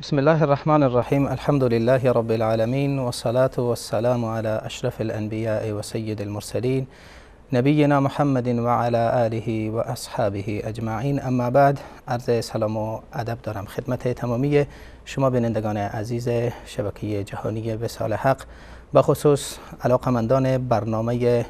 بسم الله الرحمن الرحیم. الحمد لله رب العالمین والصلاة والسلام على اشرف الانبیاء و سید المرسلین نبینا محمد و علی آله و اصحابه اجمعین. اما بعد، عرض سلام و ادب دارم خدمت تمامی شما بینندگان عزیز شبکه جهانی وصال حق، بخصوص علاقمندان برنامه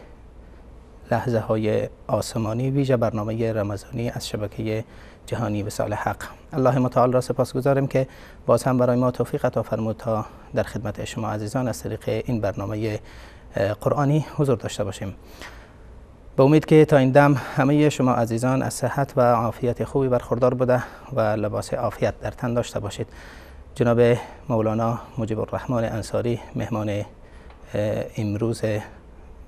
لحظه های آسمانی، ویژه برنامه رمضانی از شبکه جهانی وصال حق. الله متعال را سپاسگزاریم که باز هم برای ما توفیق عطا فرمود تا در خدمت شما عزیزان از طریق این برنامه قرآنی حضور داشته باشیم. به امید که تا این دم همه شما عزیزان از صحت و عافیت خوبی برخوردار بوده و لباس عافیت در تن داشته باشید. جناب مولانا مجیب الرحمن انصاری مهمان امروز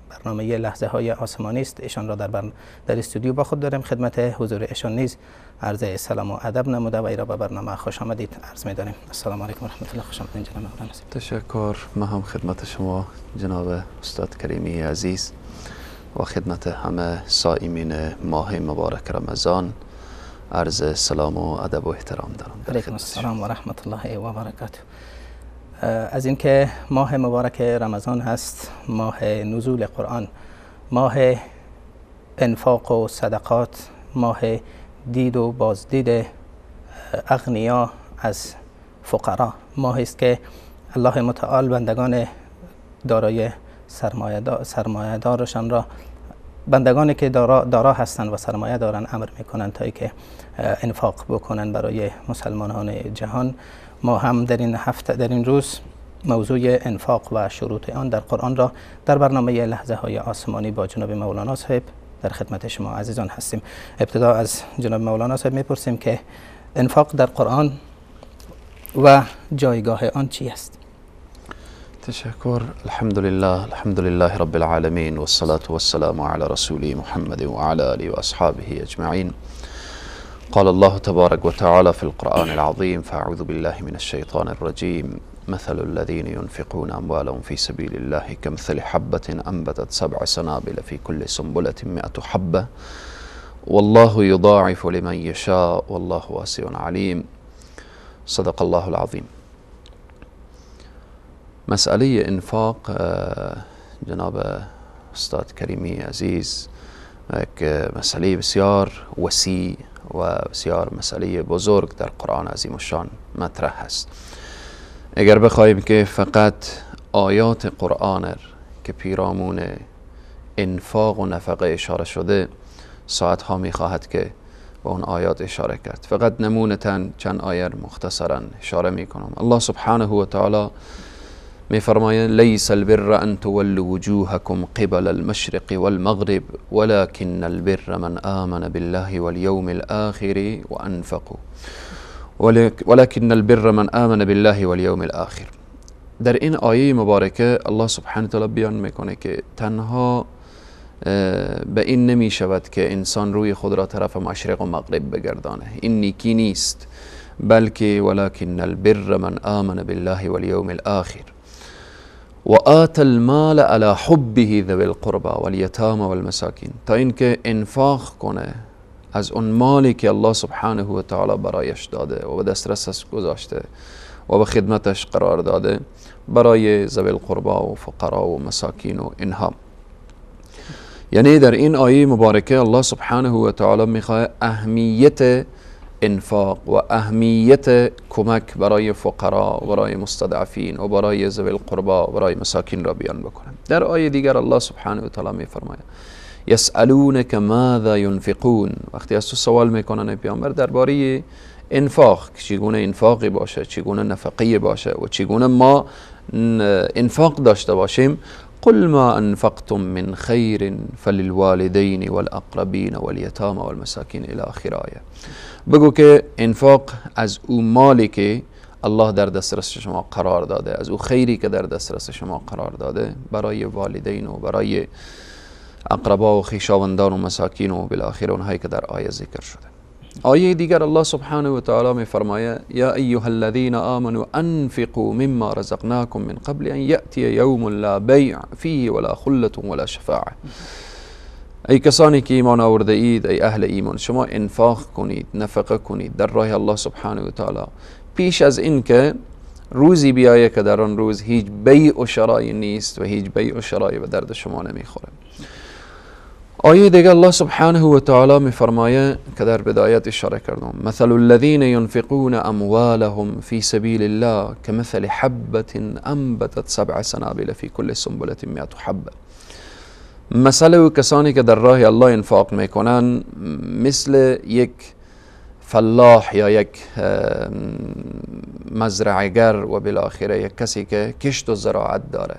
برنامه لحظه های آسمانی است. ایشان را در استودیو با خود داریم. خدمت حضور ایشان نیز عرض سلام و ادب نموده و ایرا به برنامه خوش آمدید عرض می داریم. السلام علیکم و رحمت الله. خوش آمدید جناب مولانا. تشکر. ما هم خدمت شما جناب استاد کریمی عزیز و خدمت همه صائمین ماه مبارک رمضان عرض سلام و ادب و احترام دارم. علیکم السلام و رحمت الله و برکاته. از اینکه ماه مبارک رمضان هست، ماه نزول قرآن، ماه انفاق و صدقات، ماه دید و بازدید اغنیا از فقرا، ماه است که الله متعال بندگان دارای سرمایه دارشان را، بندگانی که دارا هستند و سرمایه دارند، امر میکنند تا که انفاق بکنند برای مسلمانان جهان. ما هم در این هفته، در این روز، موضوع انفاق و شروط آن در قرآن را در برنامه لحظه های آسمانی با جناب مولانا صاحب در خدمت شما عزیزان هستیم. ابتدا از جناب مولانا صاحب میپرسیم که انفاق در قرآن و جایگاه آن چی است؟ تشکر. الحمد لله، الحمد لله رب العالمین والصلاة والسلام على رسول محمد وعلى آله وأصحابه أجمعين. قال الله تبارك وتعالى في القرآن العظيم: فأعوذ بالله من الشيطان الرجيم، مثل الذين ينفقون أموالهم في سبيل الله كمثل حبة أنبتت 7 سنابل في كل سنبلة 100 حبة والله يضاعف لمن يشاء والله واسع عليم. صدق الله العظيم. مسئله انفاق جناب استاد کریمی عزیز یک مسئله بسیار وسیع و بسیار مسئله بزرگ در قرآن عظیم الشان مطرح است. اگر بخواهیم که فقط آیات قرآن که پیرامون انفاق و نفقه اشاره شده، ساعت ها میخواهد که به اون آیات اشاره کرد. فقط نمونه چند آیه مختصرا اشاره میکنم. الله سبحانه و تعالی میفرماید: لیس البر ان تولوا وجوهكم قبل المشرق والمغرب ولكن البر من آمن بالله واليوم الآخر وانفقوا ولكن البر من آمن بالله واليوم الآخر. در این آیه مبارکه الله سبحانه وتعالی بیان میکنه که تنها به این نمی شود که انسان روی خود را طرف مشرق و مغرب بگردانه، این نیکی نیست، بلکه ولكن البر من آمن بالله واليوم الآخر وآت المال على حبه ذوي القربى واليتامى والمساکین، تا اینکه انفاق کنه از اون مالی که الله سبحانه و تعالی برایش داده و به دسترسش گذاشته و به خدمتش قرار داده برای ذوی القربا و فقرا و مساکین و اینها. یعنی در این آیه مبارکه الله سبحانه و تعالی میخواه اهمیت انفاق و اهمیت کمک برای فقرا و برای مستضعفین و برای ذوی القربا و برای مساکین را بیان بکنه. در آیه دیگر الله سبحانه و تعالی میفرماید: یسألونک ماذا ینفقون. وقتی از تو سوال میکنن ای پیامبر درباره انفاق، چگونه انفاقی باشه، چگونه نفقه باشه و چگونه ما انفاق داشته باشیم، قل ما انفقتم من خیر فللوالدین والاقربین والیتامى والمساکین الی آخر آیه. بگو که انفاق از او مالی که الله در دسترس شما قرار داده، از او خیری که در دسترس شما قرار داده، برای والدین و برای اقربا و خویشاوندان و مساکین و بالاخره اونهایی که در آیه ذکر شده. آیه دیگر الله سبحانه و تعالی می فرماید یا ایها الذین آمنوا انفقوا مما رزقناکم من قبل ان یأتی یوم لا بیع فیه ولا خلة ولا شفاعه. ای کسانی که ایمان آورده اید، ای اهل ایمان، شما انفاق کنید، نفقه کنید در راه الله سبحانه و تعالی پیش از اینکه روزی بیایه که در آن روز هیچ بیع و شرایی نیست و هیچ بیع و شرایی به درد شما نمیخوره. آیه دیگه الله سبحانه و تعالی میفرمایه که در بدایت اشاره کردم، مثل الذین ينفقون اموالهم فی سبیل الله كمثل حبة انبتت سبع سنابل فی كل سنبلة 100 حبة. مثل کسانی که در راه الله انفاق میکنن مثل یک فلاح یا یک مزرعه‌گر و بالاخره یک کسی که کشت و زراعت داره،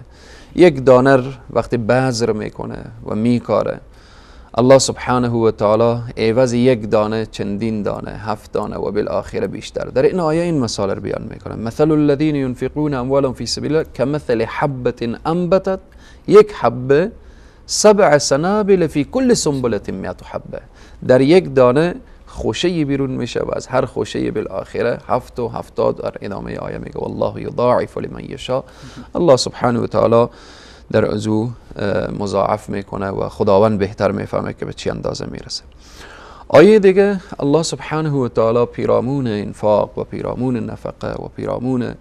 یک دانر وقتی بذر میکنه و میکاره، الله سبحانه و تعالی عوض یک دانه چندین دانه، 7 دانه و بالاخره بیشتر. در این آیه این مثال رو بیان میکنه، مثل الذین ينفقون اموالهم فی سبیل الله كمثل حبة انبتت، یک حبه 7 سنابل فی کل سنبلة 100 حبه، در یک دانه خوشه بیرون میشه و از هر خوشه بالاخره 7 و 70. در ادامه آیه میگه والله یضاعف لمن یشاء. الله سبحانه و تعالی در از او مضاعف میکنه و خداوند بهتر میفهمه که به چی اندازه میرسه. آیه دیگه الله سبحانه و تعالی پیرامون انفاق و پیرامون نفقه و پیرامون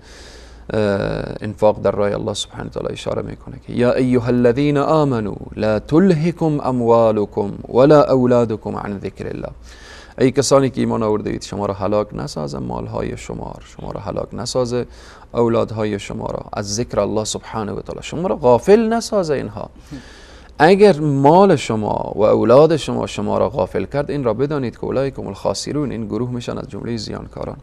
انفاق در راه الله سبحانه و تعالی اشاره میکنه که یا ایها الذین آمنوا لا تلهکم اموالکم ولا اولادکم عن ذکر الله. ای کسانی که ایمان آورده اید، شما را هلاک نسازه مالهای شما، شما را هلاک نسازه اولادهای شما را از ذکر الله سبحانه و تعالی، شما را غافل نسازه اینها. اگر مال شما و اولاد شما شما را غافل کرد، این را بدانید که اولئکم الخاسرون، این گروه میشن از جمله زیانکاران.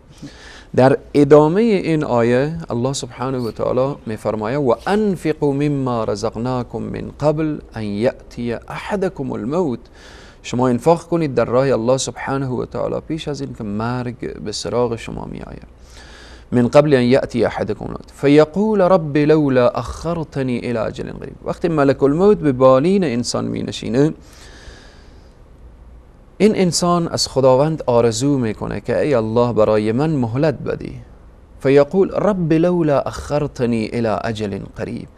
در ادامه این آیه الله سبحانه و تعالی میفرمایه و انفقوا مما رزقناکم من قبل ان یأتی احدکم الموت. شما انفاق کنید در راه الله سبحانه و تعالی پیش از اینکه مرگ به سراغ شما می آید. من قبل ان یأتی احدکم الموت فیقول رب لولا اخرتنی الی اجل قریب. وقتی ملک الموت به بالین انسان می نشینه، این انسان از خداوند آرزو میکنه که ای الله برای من مهلت بدی. فیقول رب لولا اخرتنی الی اجل قریب.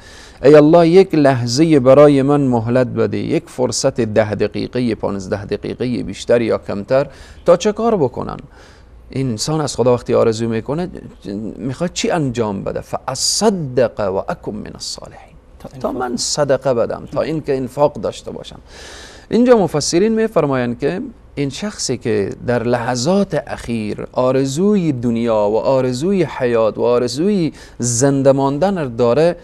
ای الله یک لحظه برای من مهلت بده، یک فرصت 10 دقیقه 15 دقیقه بیشتر یا کمتر تا چه کار بکنن. انسان از خدا وقتی آرزو میکنه میخواد چی انجام بده؟ فاصدق و اکن من الصالحین، تا من صدقه بدم، تا اینکه انفاق داشته باشم. اینجا مفسرین میفرمایند که این شخصی که در لحظات اخیر آرزوی دنیا و آرزوی حیات و آرزوی زنده ماندن داره،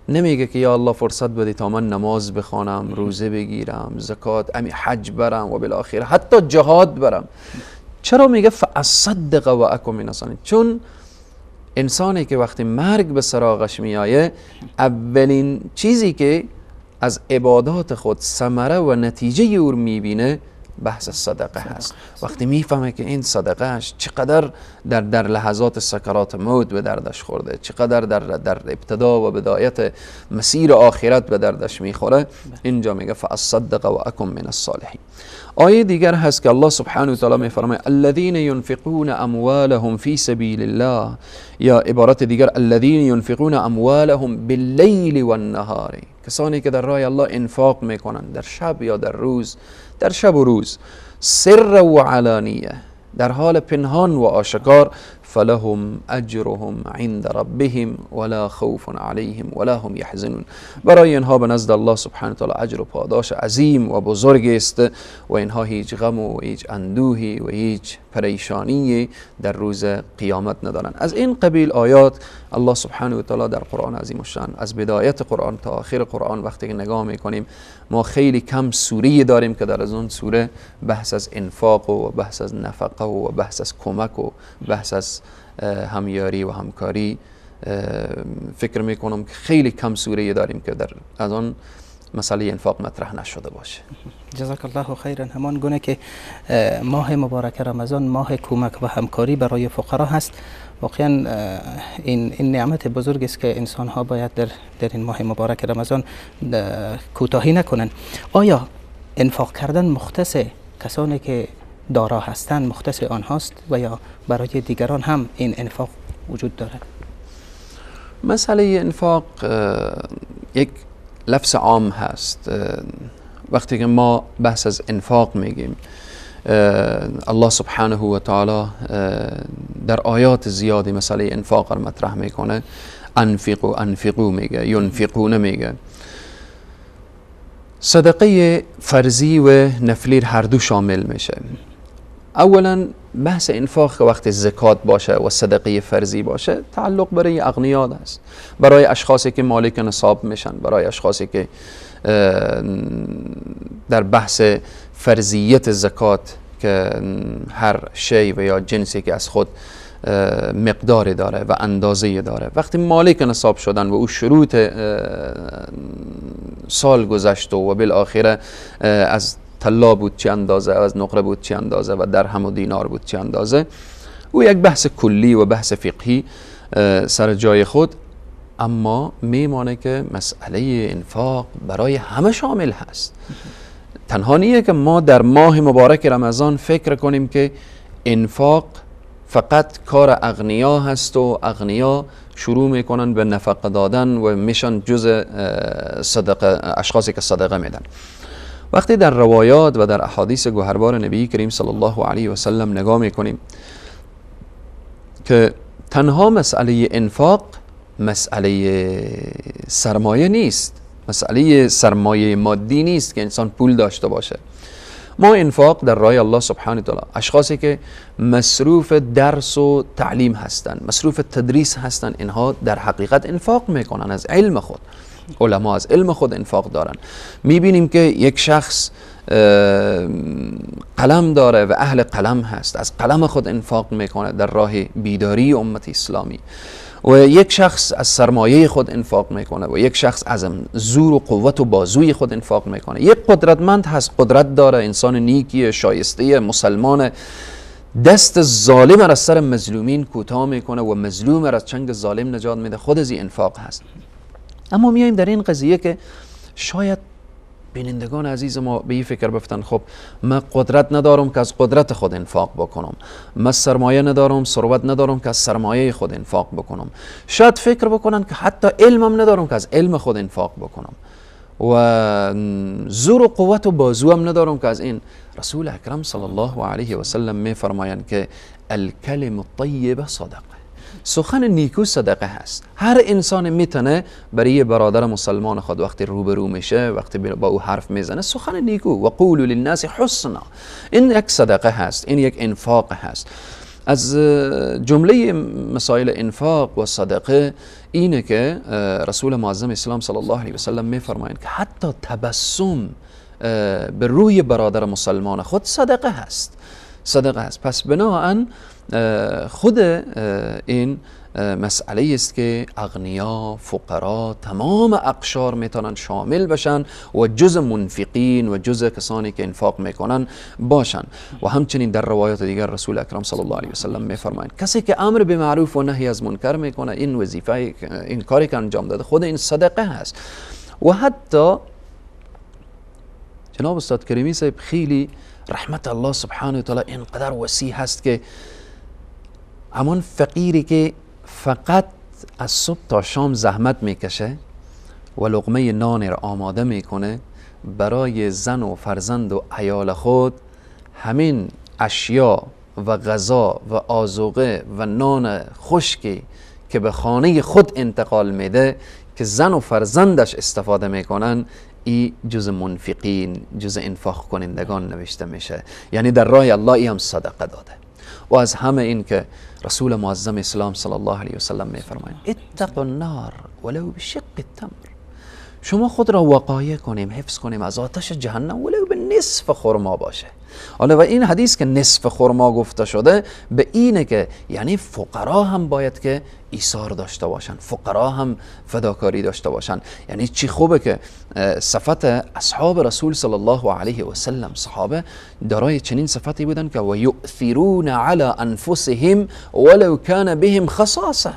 نمیگه که یا الله فرصت بده تا من نماز بخوانم، روزه بگیرم، زکات، حج برم و بالاخره حتی جهاد برم. چرا میگه فاصدق و اکن من الصالحین؟ چون انسانی که وقتی مرگ به سراغش میآیه، اولین چیزی که از عبادات خود ثمره و نتیجه او میبینه بحث صدقه هست. وقتی میفهمه که این صدقهش چقدر در لحظات سکرات موت به دردش خورده، چقدر در ابتدا و بدایت مسیر آخرت به دردش میخوره، اینجا میگه فاصدق و اکن من الصالحین. آیه دیگر هست که الله سبحانه و تعالی میفرماید الذین ينفقون اموالهم فی سبیل الله، یا عبارت دیگر الذین ينفقون اموالهم باللیل والنهار، کسانی که در راه الله انفاق میکنن در شب یا در روز، در شب و روز، سر و علانیه، در حال پنهان و آشکار، فلهم اجرهم عند ربهم ولا خوف علیهم ولا هم یحزنون. برای اینها به نزد الله سبحانه و تعالی اجر و پاداش عظیم و بزرگ است و اینها هیچ غم و هیچ اندوهی و هیچ پریشانی در روز قیامت ندارند. از این قبیل آیات الله سبحانه و تعالی در قرآن عظیم الشان از بدایت قرآن تا آخر قرآن وقتی که نگاه میکنیم، ما خیلی کم سوره داریم که در از اون سوره بحث از انفاق و بحث از نفقه و بحث از کمک و بحث از همیاری و همکاری فکر میکنم که خیلی کم سوره داریم که در از آن مسئله انفاق مطرح نشده باشه. جزاک الله خیرا. همان گونه که ماه مبارک رمضان ماه کمک و همکاری برای فقرا هست، واقعا این نعمت بزرگ است که انسان ها باید در این ماه مبارک رمضان کوتاهی نکنند. آیا انفاق کردن مختص کسانی که دارا هستند، مختص آنهاست و یا برای دیگران هم این انفاق وجود دارد؟ مسئله انفاق یک لفظ عام هست. وقتی که ما بحث از انفاق میگیم، الله سبحانه و تعالی در آیات زیادی مسئله انفاق را مطرح میکنه. انفقوا انفقوا میگه، ینفقون میگه. صدقه فرضی و نفلی هر دو شامل میشه. اولا بحث انفاق که وقتی زکات باشه و صدقه فرضی باشه تعلق برای اغنیا است، برای اشخاصی که مالک نصاب میشن، برای اشخاصی که در بحث فرضیت زکات که هر شی و یا جنسی که از خود مقداری داره و اندازه داره، وقتی مالک نصاب شدن و او شروط سال گذشت و بالآخره از طلا بود چه اندازه، از نقره بود چه اندازه و درهم و دینار بود چه اندازه، او یک بحث کلی و بحث فقهی سر جای خود. اما میمانه که مسئله انفاق برای همه شامل هست. تنها نیه که ما در ماه مبارک رمضان فکر کنیم که انفاق فقط کار اغنیا هست و اغنیا شروع میکنن به نفقه دادن و میشن جز صدقه، اشخاصی که صدقه میدن. وقتی در روایات و در احادیث گوهربار نبی کریم صلی الله علیه و سلم نگاه میکنیم که تنها مسئله انفاق مسئله سرمایه نیست، مسئله سرمایه مادی نیست که انسان پول داشته باشه. ما انفاق در راه الله سبحانه وتعالی، اشخاصی که مصروف درس و تعلیم هستند، مصروف تدریس هستند، اینها در حقیقت انفاق میکنن از علم خود. علما از علم خود انفاق دارن. میبینیم که یک شخص قلم داره و اهل قلم هست، از قلم خود انفاق میکنه در راه بیداری امت اسلامی، و یک شخص از سرمایه خود انفاق میکنه و یک شخص از زور و قوت و بازوی خود انفاق میکنه. یک قدرتمند هست، قدرت داره، انسان نیکی، شایسته، مسلمان، دست ظالم را از سر مظلومین کوتاه میکنه و مظلوم را از چنگ ظالم نجات میده، خود از این انفاق هست. اما میایم در این قضیه که شاید بینندگان عزیز ما به این فکر بفتن، خب من قدرت ندارم که از قدرت خود انفاق بکنم، من سرمایه ندارم، ثروت ندارم که از سرمایه خود انفاق بکنم. شاید فکر بکنن که حتی علمم ندارم که از علم خود انفاق بکنم و زور و قوت و بازوام ندارم که از این. رسول اکرم صلی الله علیه و سلم می فرمایند که الکلم الطیبه صدقه، سخن نیکو صدقه هست. هر انسان میتونه برای برادر مسلمان خود وقتی روبرو میشه، وقتی با او حرف میزنه، سخن نیکو و قولوا للناس حسنا، این یک صدقه هست، این یک انفاق هست. از جمله مسائل انفاق و صدقه اینه که رسول معظم اسلام صلی الله علیه و سلم میفرمایند که حتی تبسم به روی برادر مسلمان خود صدقه هست، صدقه هست. پس بناهن خود این مسئله است که اغنیا، فقرا، تمام اقشار میتونن شامل بشن و جز منفقین و جز کسانی که انفاق میکنن باشن. و همچنین در روایات دیگر رسول اکرم صلی الله علیه و سلم میفرمایند کسی که امر به معروف و نهی از منکر میکنه، این وظیفه، این کاری که انجام داده، خود این صدقه هست. و حتی جناب استاد کریمی صاحب خیلی رحمت الله سبحانه و تعالی اینقدر وسیع هست که همان فقیری که فقط از صبح تا شام زحمت میکشه و لقمه نان را آماده میکنه برای زن و فرزند و عیال خود، همین اشیا و غذا و آذوقه و نان خشکی که به خانه خود انتقال میده که زن و فرزندش استفاده میکنن، ای جز منفقین، جز انفاق کنندگان نوشته میشه. یعنی در راه الله ای هم صدقه داده. و از همه این که رسول معظم اسلام صلی الله علیه و سلم میفرمایند اتقوا النار ولو بشق التمر، شما خود را وقایه کنیم، حفظ کنیم از آتش جهنم ولو به نصف خرما باشه. حالا و این حدیث که نصف خرما گفته شده به اینه که یعنی فقرا هم باید که ایثار داشته باشن، فقرا هم فداکاری داشته باشن. یعنی چی خوبه که صفت اصحاب رسول صلی الله علیه و سلم، صحابه دارای چنین صفتی بودن که و یؤثرون علی انفسهم ولو کان بهم خصاصه.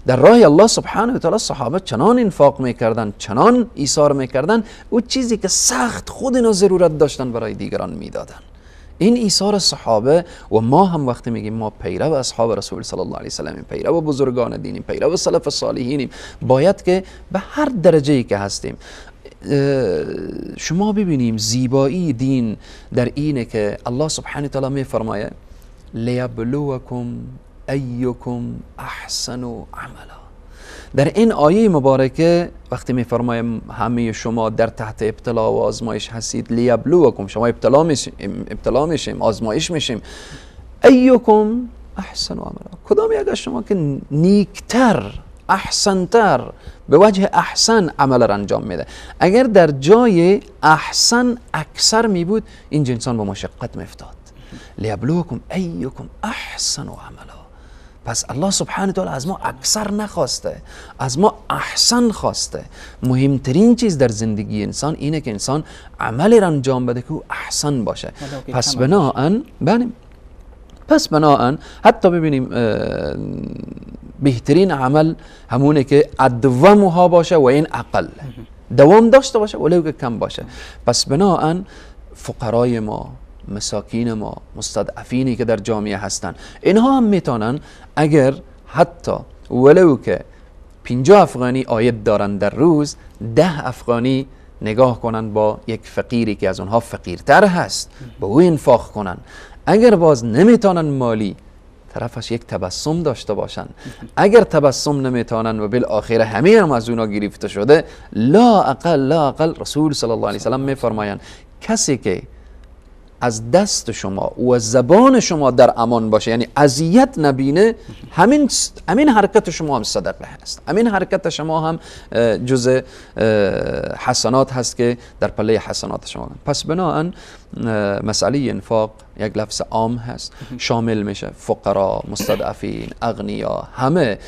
در راه الله سبحانه و تعالی صحابه چنان انفاق میکردن، چنان ایثار میکردن، او چیزی که سخت خود اینا ضرورت داشتن برای دیگران میدادن. این ایثار صحابه و ما هم وقتی میگیم ما پیرو اصحاب رسول صلی الله علیه و سلم، پیرو بزرگان دینیم، پیرو سلف صالحینیم، باید که به هر درجه‌ای که هستیم شما ببینیم زیبایی دین در اینه که الله سبحانه و تعالی میفرمایه لیبلوکم ایکم احسن عملا. در این آیه مبارکه وقتی میفرمایم همه شما در تحت ابتلا و آزمایش هستید، لیبلوکم، شما ابتلا میشیم، آزمایش میشیم، ایکم احسن عملا، کدام یک از شما که نیکتر، احسنتر، به وجه احسن عمل را انجام میده. اگر در جای احسن اکثر می بود این انسان با مشقت میافتاد. لیبلوکم ایکم احسن عملا. پس الله سبحانه تعالی از ما اکثر نخواسته، از ما احسن خواسته. مهمترین چیز در زندگی انسان اینه که انسان عمل را انجام بده که او احسن باشه. پس بناهن پس بناهن حتی ببینیم بهترین عمل همونه که ادومها باشه و این اقل، دوام داشته باشه ولو که کم باشه. پس بناهن فقرای ما، مساکین ما، مستضعفینی که در جامعه هستن، اینها هم میتونن اگر حتی ولو که 50 افغانی عاید دارن در روز، 10 افغانی نگاه کنن با یک فقیری که از اونها فقیرتر هست، به او انفاق کنن. اگر باز نمیتونن مالی، طرفش یک تبسم داشته باشن. اگر تبسم نمیتونن و بالآخره همه هم از اونا گرفته شده، لا اقل رسول صلی الله علیه وسلم میفرمایند کسی که از دست شما و زبان شما در امان باشه، یعنی اذیت نبینه، همین حرکت شما هم صدقه هست، همین حرکت شما هم جزء حسنات هست که در پله حسنات شما. پس بناهن مسئله انفاق یک لفظ عام هست، شامل میشه فقرا، مستضعفین، اغنیا، همه.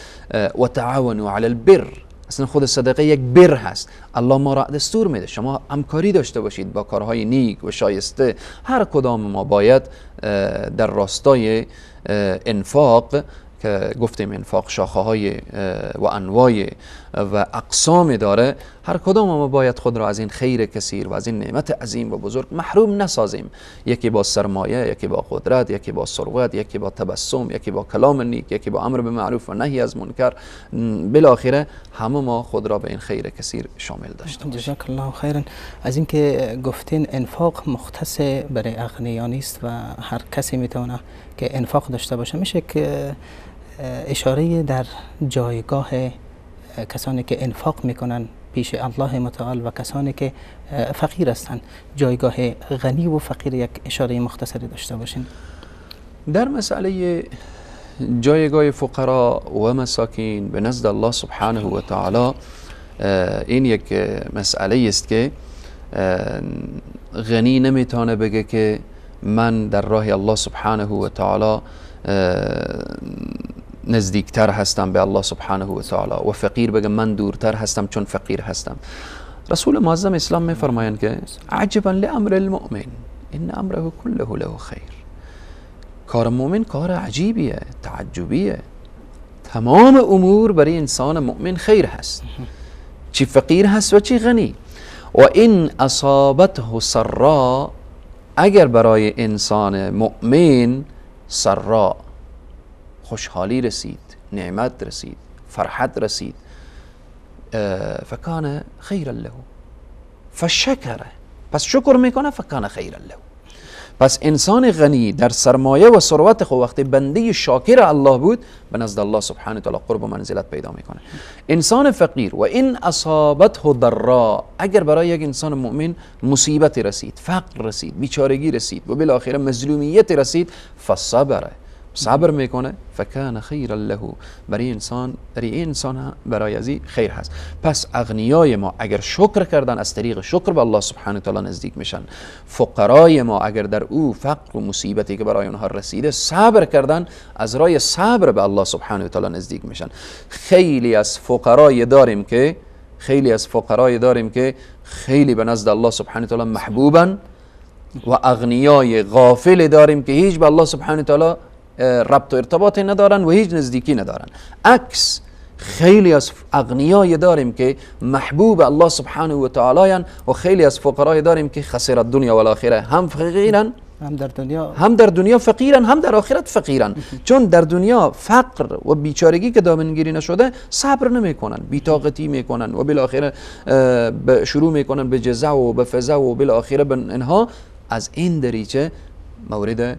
و تعاونوا علی البر، اصلا خود صدقه یک بر هست. الله ما را دستور میده شما همکاری داشته باشید با کارهای نیک و شایسته. هر کدام ما باید در راستای انفاق که گفتیم انفاق شاخه های و انواع و اقسام داره، هر کدام ما باید خود را از این خیر کثیر و از این نعمت عظیم و بزرگ محروم نسازیم. یکی با سرمایه، یکی با قدرت، یکی با ثروت، یکی با تبسم، یکی با کلام نیک، یکی با امر به معروف و نهی از منکر. بالاخره همه ما خود را به این خیر کثیر شامل داشته باشیم. جزاک الله خیرا. از اینکه گفتین انفاق مختص برای اغنیا نیست و هر کسی میتونه که انفاق داشته باشه، میشه که اشاره در جایگاه کسانی که انفاق میکنن پیش الله متعال و کسانی که فقیر هستند، جایگاه غنی و فقیر یک اشاره مختصری داشته باشین؟ در مسئله جایگاه فقرا و مساکین به نزد الله سبحانه و تعالی، این یک مسئله است که غنی نمیتونه بگه که من در راه الله سبحانه و تعالی نزدیکتر هستم به الله سبحانه و تعالی، و فقیر بگه من دورتر هستم چون فقیر هستم. رسول معظم اسلام میفرمایند که عجبا لامر المؤمن ان امره كله له خیر. کار مؤمن کار عجیبیه، تعجبیه. تمام امور برای انسان مؤمن خیر هست، چی فقیر هست و چی غنی. و این اصابته سرا، اگر برای انسان مؤمن سرا، خوشحالی رسید، نعمت رسید، فرحت رسید، فکان خیرا له فشکره، پس شکر میکنه، فکان خیرا له. پس انسان غنی در سرمایه و ثروت خود وقتی بنده شاکر الله بود، به نزد الله سبحانه و تعالی قرب و منزلت پیدا میکنه. انسان فقیر و این اصابته ضرا، اگر برای یک انسان مؤمن مصیبت رسید، فقر رسید، بیچارگی رسید و بالاخره مظلومیت رسید، فصبره، صبر میکنه، فکان خیرا له، برای انسان، برای انسان برای ازی خیر هست. پس اغنیای ما اگر شکر کردن، از طریق شکر به الله سبحانه و تعالی نزدیک میشن. فقرای ما اگر در او فقر و مصیبتی که برای اونها رسیده صبر کردن، از رای صبر به الله سبحانه و تعالی نزدیک میشن. خیلی از فقرای داریم که خیلی از فقرای داریم که خیلی به نزد الله سبحانه و تعالی محبوبن، و اغنیای غافل داریم که هیچ به الله سبحانه و تعالی ربط و ارتباطی ندارن و هیچ نزدیکی ندارن. عکس خیلی از اغنیای داریم که محبوب الله سبحانه و تعالی و خیلی از فقرای داریم که خسر الدنیا و الاخره، هم فقیرن، هم در دنیا، هم در دنیا فقیرن، هم در آخرت فقیرن. چون در دنیا فقر و بیچارگی که دامنگیری نشده صبر نمیکنن، بی‌طاقتی میکنن و بالاخره شروع میکنن به جزع و به فزع و بالاخره اینها از این دریچه مورد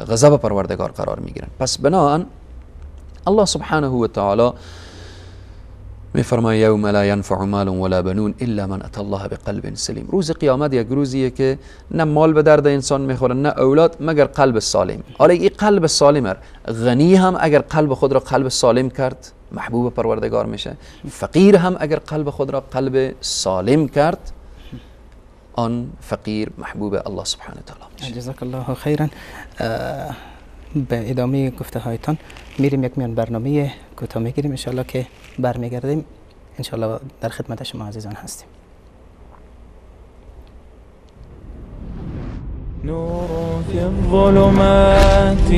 غضب پروردگار قرار میگیرن. پس بناهن الله سبحانه و تعالی میفرماید یوم لا ینفع مال ولا بنون الا من اتى الله بقلب سلیم. روز قیامت یک روزیه که نه مال به درد انسان میخوره نه اولاد، مگر قلب سالم. حالا این قلب سالم، غنی هم اگر قلب خود را قلب سالم کرد محبوب پروردگار میشه، فقیر هم اگر قلب خود را قلب سالم کرد آن فقیر محبوب الله سبحانه و تعالی میشه. جزاک الله خیرا. به ادامه گفته هایتان میریم یک میان برنامه کوتاه میگیریم، انشالله که برمیگردیم، انشالله در خدمت شما عزیزان هستیم. نور في الظلمات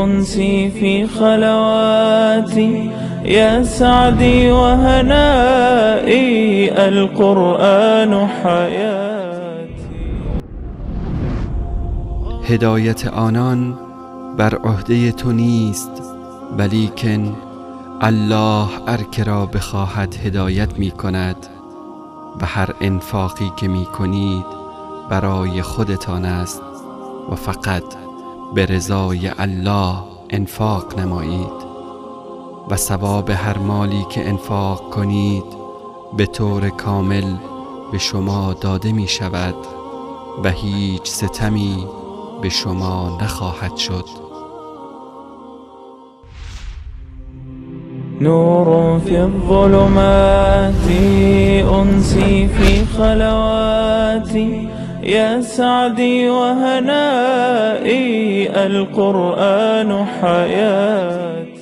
أنسي في خلواتي يا سعدي وهنائي القرآن حياتي. هدایت آنان بر عهده تو نیست، ولیکن الله هر که را بخواهد هدایت می کند و هر انفاقی که می کنید برای خودتان است و فقط به رضای الله انفاق نمایید و ثواب هر مالی که انفاق کنید به طور کامل به شما داده می شود و هیچ ستمی به شما نخواهد شد. نور في الظلمات أنسي في خلواتي يا سعدي وهنائي القرآن حياتي.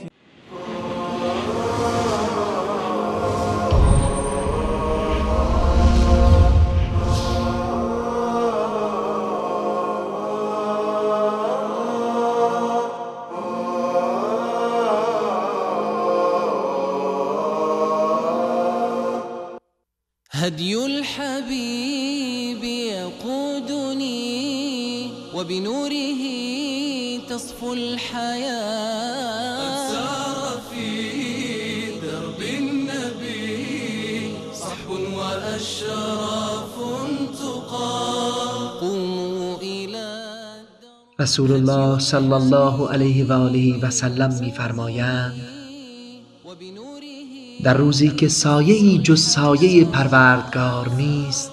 هدي الحبيب يقودني وبنوره تصفو الحياة. قد سار في درب النبي صحب وأشراف تقى. قوموا إلى رسول الله صلی الله علیه و آله و سلم می‌فرمایند در روزی که سایه‌ای جز سایه پروردگار نیست،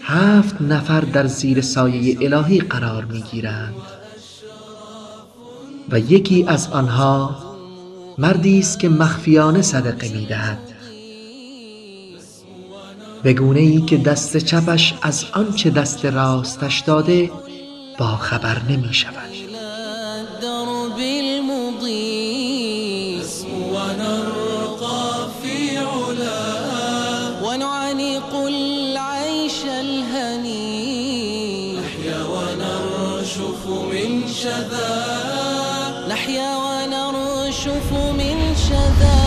7 نفر در زیر سایه الهی قرار می‌گیرند و یکی از آنها مردی است که مخفیانه صدقه می‌دهد، به گونه‌ای که دست چپش از آنچه دست راستش داده با خبر نمی‌شود. نحيا ونرشف من شذا.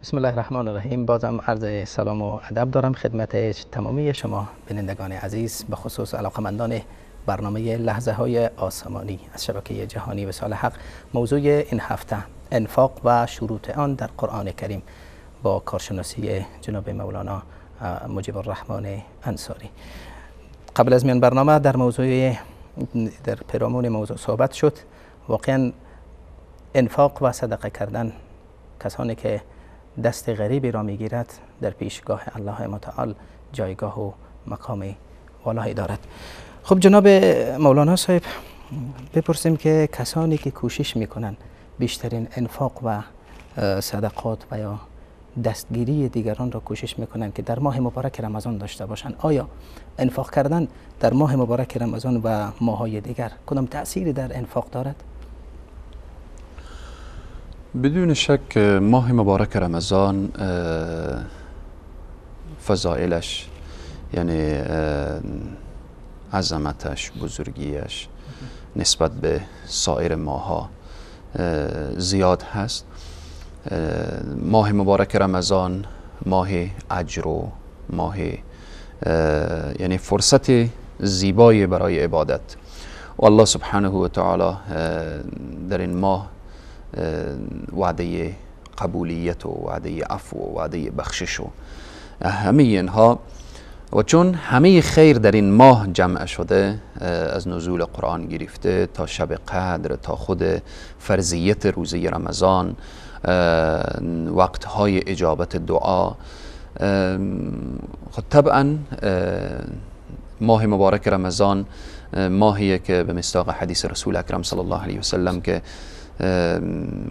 بسم الله الرحمن الرحیم. بازم عرض سلام و ادب دارم خدمت تمامی شما بینندگان عزیز، به خصوص علاقمندان برنامه لحظه های آسمانی از شبکه جهانی وصال حق. موضوع این هفته انفاق و شروط آن در قرآن کریم با کارشناسی جناب مولانا مجیب الرحمن انصاری. قبل از میان برنامه در پیرامون موضوع صحبت شد. واقعا انفاق و صدقه کردن، کسانی که دست غریبی را میگیرد در پیشگاه الله متعال جایگاه و مقام والایی دارد. خب جناب مولانا صاحب، بپرسیم که کسانی که کوشش میکنن بیشترین انفاق و صدقات و یا دستگیری دیگران را کوشش میکنن که در ماه مبارک رمضان داشته باشند، آیا انفاق کردن در ماه مبارک رمضان و ماهای دیگر کدام تأثیری در انفاق دارد؟ بدون شک ماه مبارک رمضان فضائلش، یعنی عظمتش، بزرگیش نسبت به سایر ماها زیاد هست. ماه مبارک رمضان ماه اجر و ماه یعنی فرصت زیبایی برای عبادت، و الله سبحانه و تعالی در این ماه وعده قبولیت و وعده عفو و وعده بخشش و همه اینها، و چون همه خیر در این ماه جمع شده، از نزول قرآن گرفته تا شب قدر، تا خود فرضیت روزه رمضان، وقتهای اجابت دعا، خب طبعا ماه مبارک رمضان ماهیه که به مصداق حدیث رسول اکرم صلی الله علیه وسلم که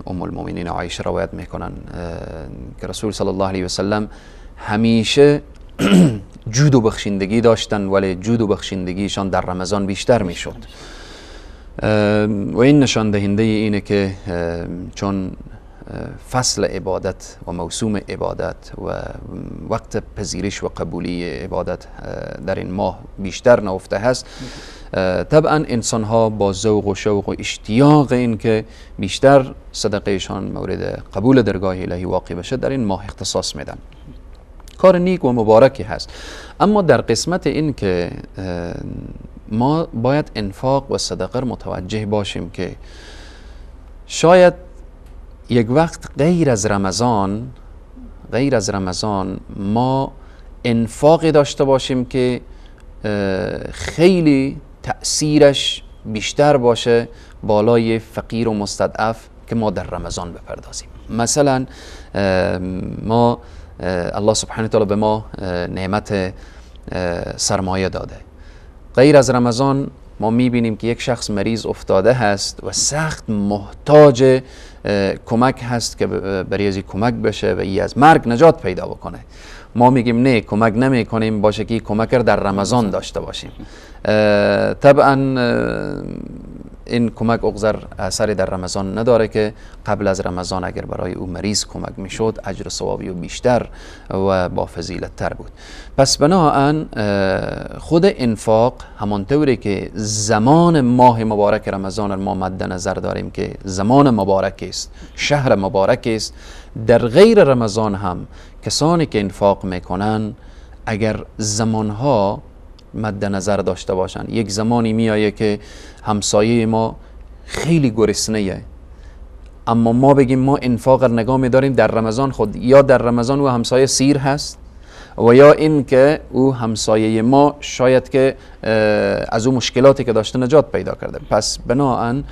ام المؤمنین عایشه روایت میکنن که رسول صلی الله علیه وسلم همیشه جود و بخشندگی داشتن، ولی جود و بخشندگیشان در رمضان بیشتر میشد. و این نشان دهنده اینه که چون فصل عبادت و موسوم عبادت و وقت پذیرش و قبولی عبادت در این ماه بیشتر نهفته هست، طبعا انسان ها با ذوق و شوق و اشتیاق این که بیشتر صدقهشان مورد قبول درگاه الهی واقع بشه در این ماه اختصاص میدن. کار نیک و مبارکی هست. اما در قسمت این که ما باید انفاق و صدقه متوجه باشیم که شاید یک وقت غیر از رمضان ما انفاقی داشته باشیم که خیلی تأثیرش بیشتر باشه بالای فقیر و مستضعف که ما در رمضان بپردازیم. مثلا ما الله سبحانه وتعالی به ما نعمت سرمایه داده. غیر از رمضان ما میبینیم که یک شخص مریض افتاده هست و سخت محتاج کمک هست که برای از کمک بشه و ای از مرگ نجات پیدا بکنه. ما میگیم نه، کمک نمی کنیم، باشه که کمک رو در رمضان داشته باشیم. طبعا این کمک اغزر اثری در رمضان نداره که قبل از رمضان اگر برای او مریض کمک میشد اجر ثوابی او بیشتر و با فضیلت تر بود. پس بناهن خود انفاق همانطوری که زمان ماه مبارک رمضان ما مد نظر داریم که زمان مبارک است، شهر مبارک است، در غیر رمضان هم کسانی که انفاق میکنن اگر زمانها مد نظر داشته باشن، یک زمانی میایه که همسایه ما خیلی گرسنه، اما ما بگیم ما انفاق رو نگاه میداریم در رمضان، خود یا در رمضان او همسایه سیر هست و یا این که او همسایه ما شاید که از او مشکلاتی که داشته نجات پیدا کرده. پس بناهن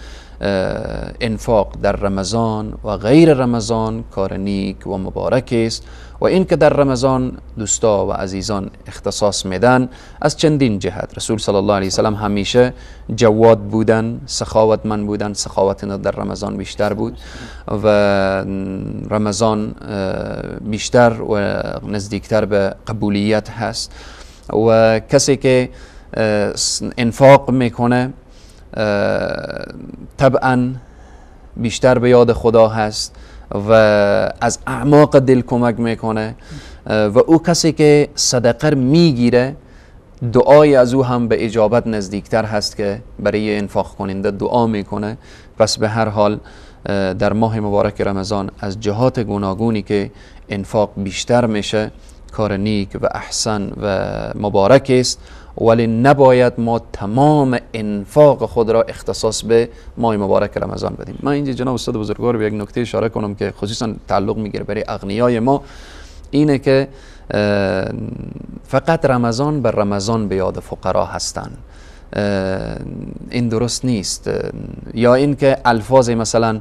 انفاق در رمضان و غیر رمضان کار نیک و مبارک است و این که در رمضان دوستا و عزیزان اختصاص میدن از چندین جهت. رسول صلی الله علیه وسلم همیشه جواد بودن، سخاوتمند بودن، سخاوت در رمضان بیشتر بود و رمضان بیشتر و نزدیکتر به قبولیت هست و کسی که انفاق میکنه طبعا بیشتر به یاد خدا هست و از اعماق دل کمک میکنه و او کسی که صدقه میگیره دعای از او هم به اجابت نزدیکتر هست که برای انفاق کننده دعا میکنه. پس به هر حال در ماه مبارک رمضان از جهات گوناگونی که انفاق بیشتر میشه، کار نیک و احسن و مبارک است، ولی نباید ما تمام انفاق خود را اختصاص به ماه مبارک رمضان بدیم. من اینجا جناب استاد بزرگوار به یک نکته اشاره کنم که خصوصا تعلق میگیره برای اغنیای ما، اینه که فقط رمضان بر رمضان به یاد فقرا هستند. این درست نیست. یا اینکه الفاظ مثلا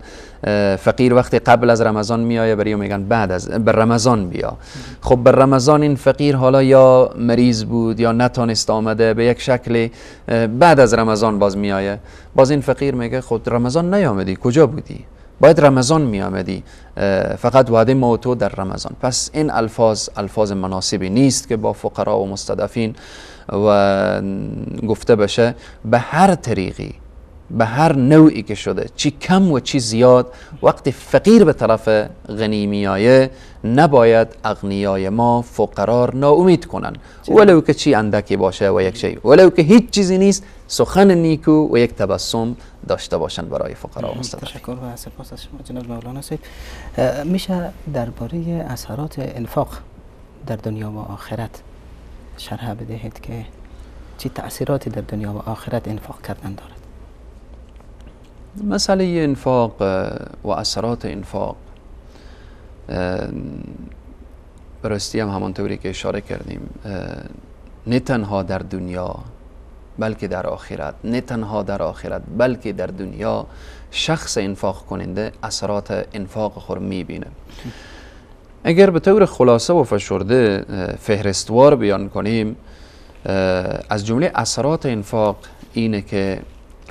فقیر وقتی قبل از رمضان میایه برای میگن بعد از بر رمضان بیا. خب بر رمضان این فقیر حالا یا مریض بود یا نتانست آمده به یک شکل، بعد از رمضان باز میایه، باز این فقیر میگه خب رمضان نیامدی، کجا بودی؟ باید رمضان میآمدی، فقط وعده ما و تو در رمضان. پس این الفاظ الفاظ مناسبی نیست که با فقرا و مستضعفین و گفته بشه. به هر طریقی، به هر نوعی که شده، چی کم و چی زیاد، وقتی فقیر به طرف غنی میایه نباید اغنیای ما فقرا ناامید کنن، ولو که چی اندکی باشه و یک شی، ولو که هیچ چیزی نیست، سخن نیکو و یک تبسم داشته باشن برای فقرا و مستضعفین. تشکر و سپاس از شما جناب مولانا صاحب. میشه درباره اثرات انفاق در دنیا و آخرت شرح بدهید که چه تأثیراتی در دنیا و آخرت انفاق کردن دارد؟ مسئله انفاق و اثرات انفاق براستی هم همانطوری که اشاره کردیم، نه تنها در دنیا بلکه در آخرت، نه تنها در آخرت بلکه در دنیا شخص انفاق کننده اثرات انفاق خود میبینه. اگر به طور خلاصه و فشرده فهرستوار بیان کنیم، از جمله اثرات انفاق اینه که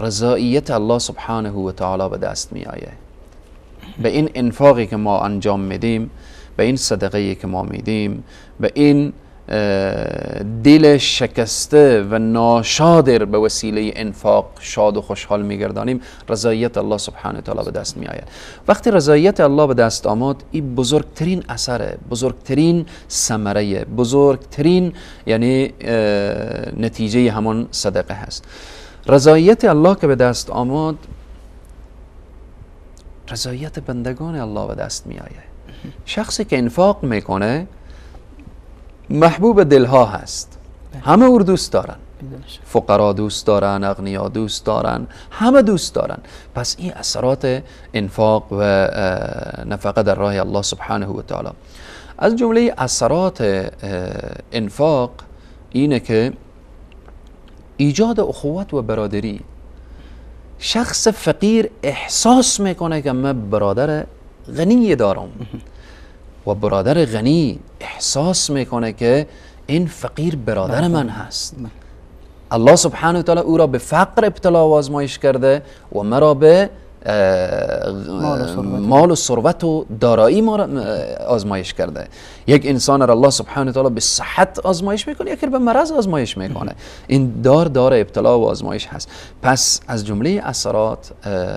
رضایت الله سبحانه و تعالی به دست می آیه. به این انفاقی که ما انجام میدیم، به این صدقه‌ای که ما میدیم، به این دل شکسته و ناشادر به وسیله انفاق شاد و خوشحال میگردانیم، رضایت الله سبحانه و تعالی به دست می آید. وقتی رضایت الله به دست آمد، این بزرگترین اثره، بزرگترین ثمره، بزرگترین یعنی نتیجه همان صدقه هست. رضایت الله که به دست آمد، رضایت بندگان الله به دست می آید. شخصی که انفاق میکنه محبوب دلها هست، همه او دوست دارن، فقرا دوست دارن، اغنیا دوست دارن، همه دوست دارن. پس این اثرات انفاق و نفقه در راه الله سبحانه و تعالی. از جمله اثرات انفاق اینه که ایجاد اخوت و برادری. شخص فقیر احساس میکنه که من برادر غنی دارم و برادر غنی احساس میکنه که این فقیر برادر من هست. الله سبحانه و تعالی او را به فقر ابتلا و آزمایش کرده و مرا به مال و ثروت و دارایی ما را آزمایش کرده. یک انسان را الله سبحانه و تعالی به صحت آزمایش میکنه، یکی به مرض آزمایش میکنه. این دار ابتلا و آزمایش هست. پس از جمله اثرات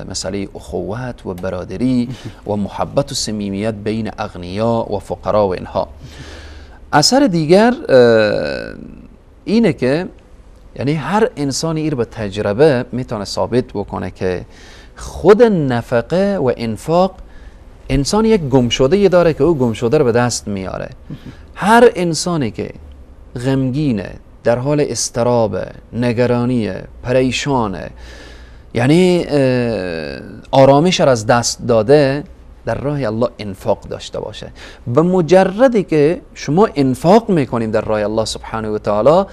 مسئله اخوت و برادری و محبت و صمیمیت بین اغنیا و فقرا و اینها. اثر دیگر اینه که یعنی هر انسانی ایر به تجربه میتونه ثابت بکنه که خود نفقه و انفاق انسان یک گمشده داره که او گمشده رو به دست میاره. هر انسانی که غمگینه، در حال اضطراب، نگرانیه، پریشانه، یعنی آرامش رو از دست داده، در راه الله انفاق داشته باشه. به مجردی که شما انفاق میکنیم در راه الله سبحانه و تعالی،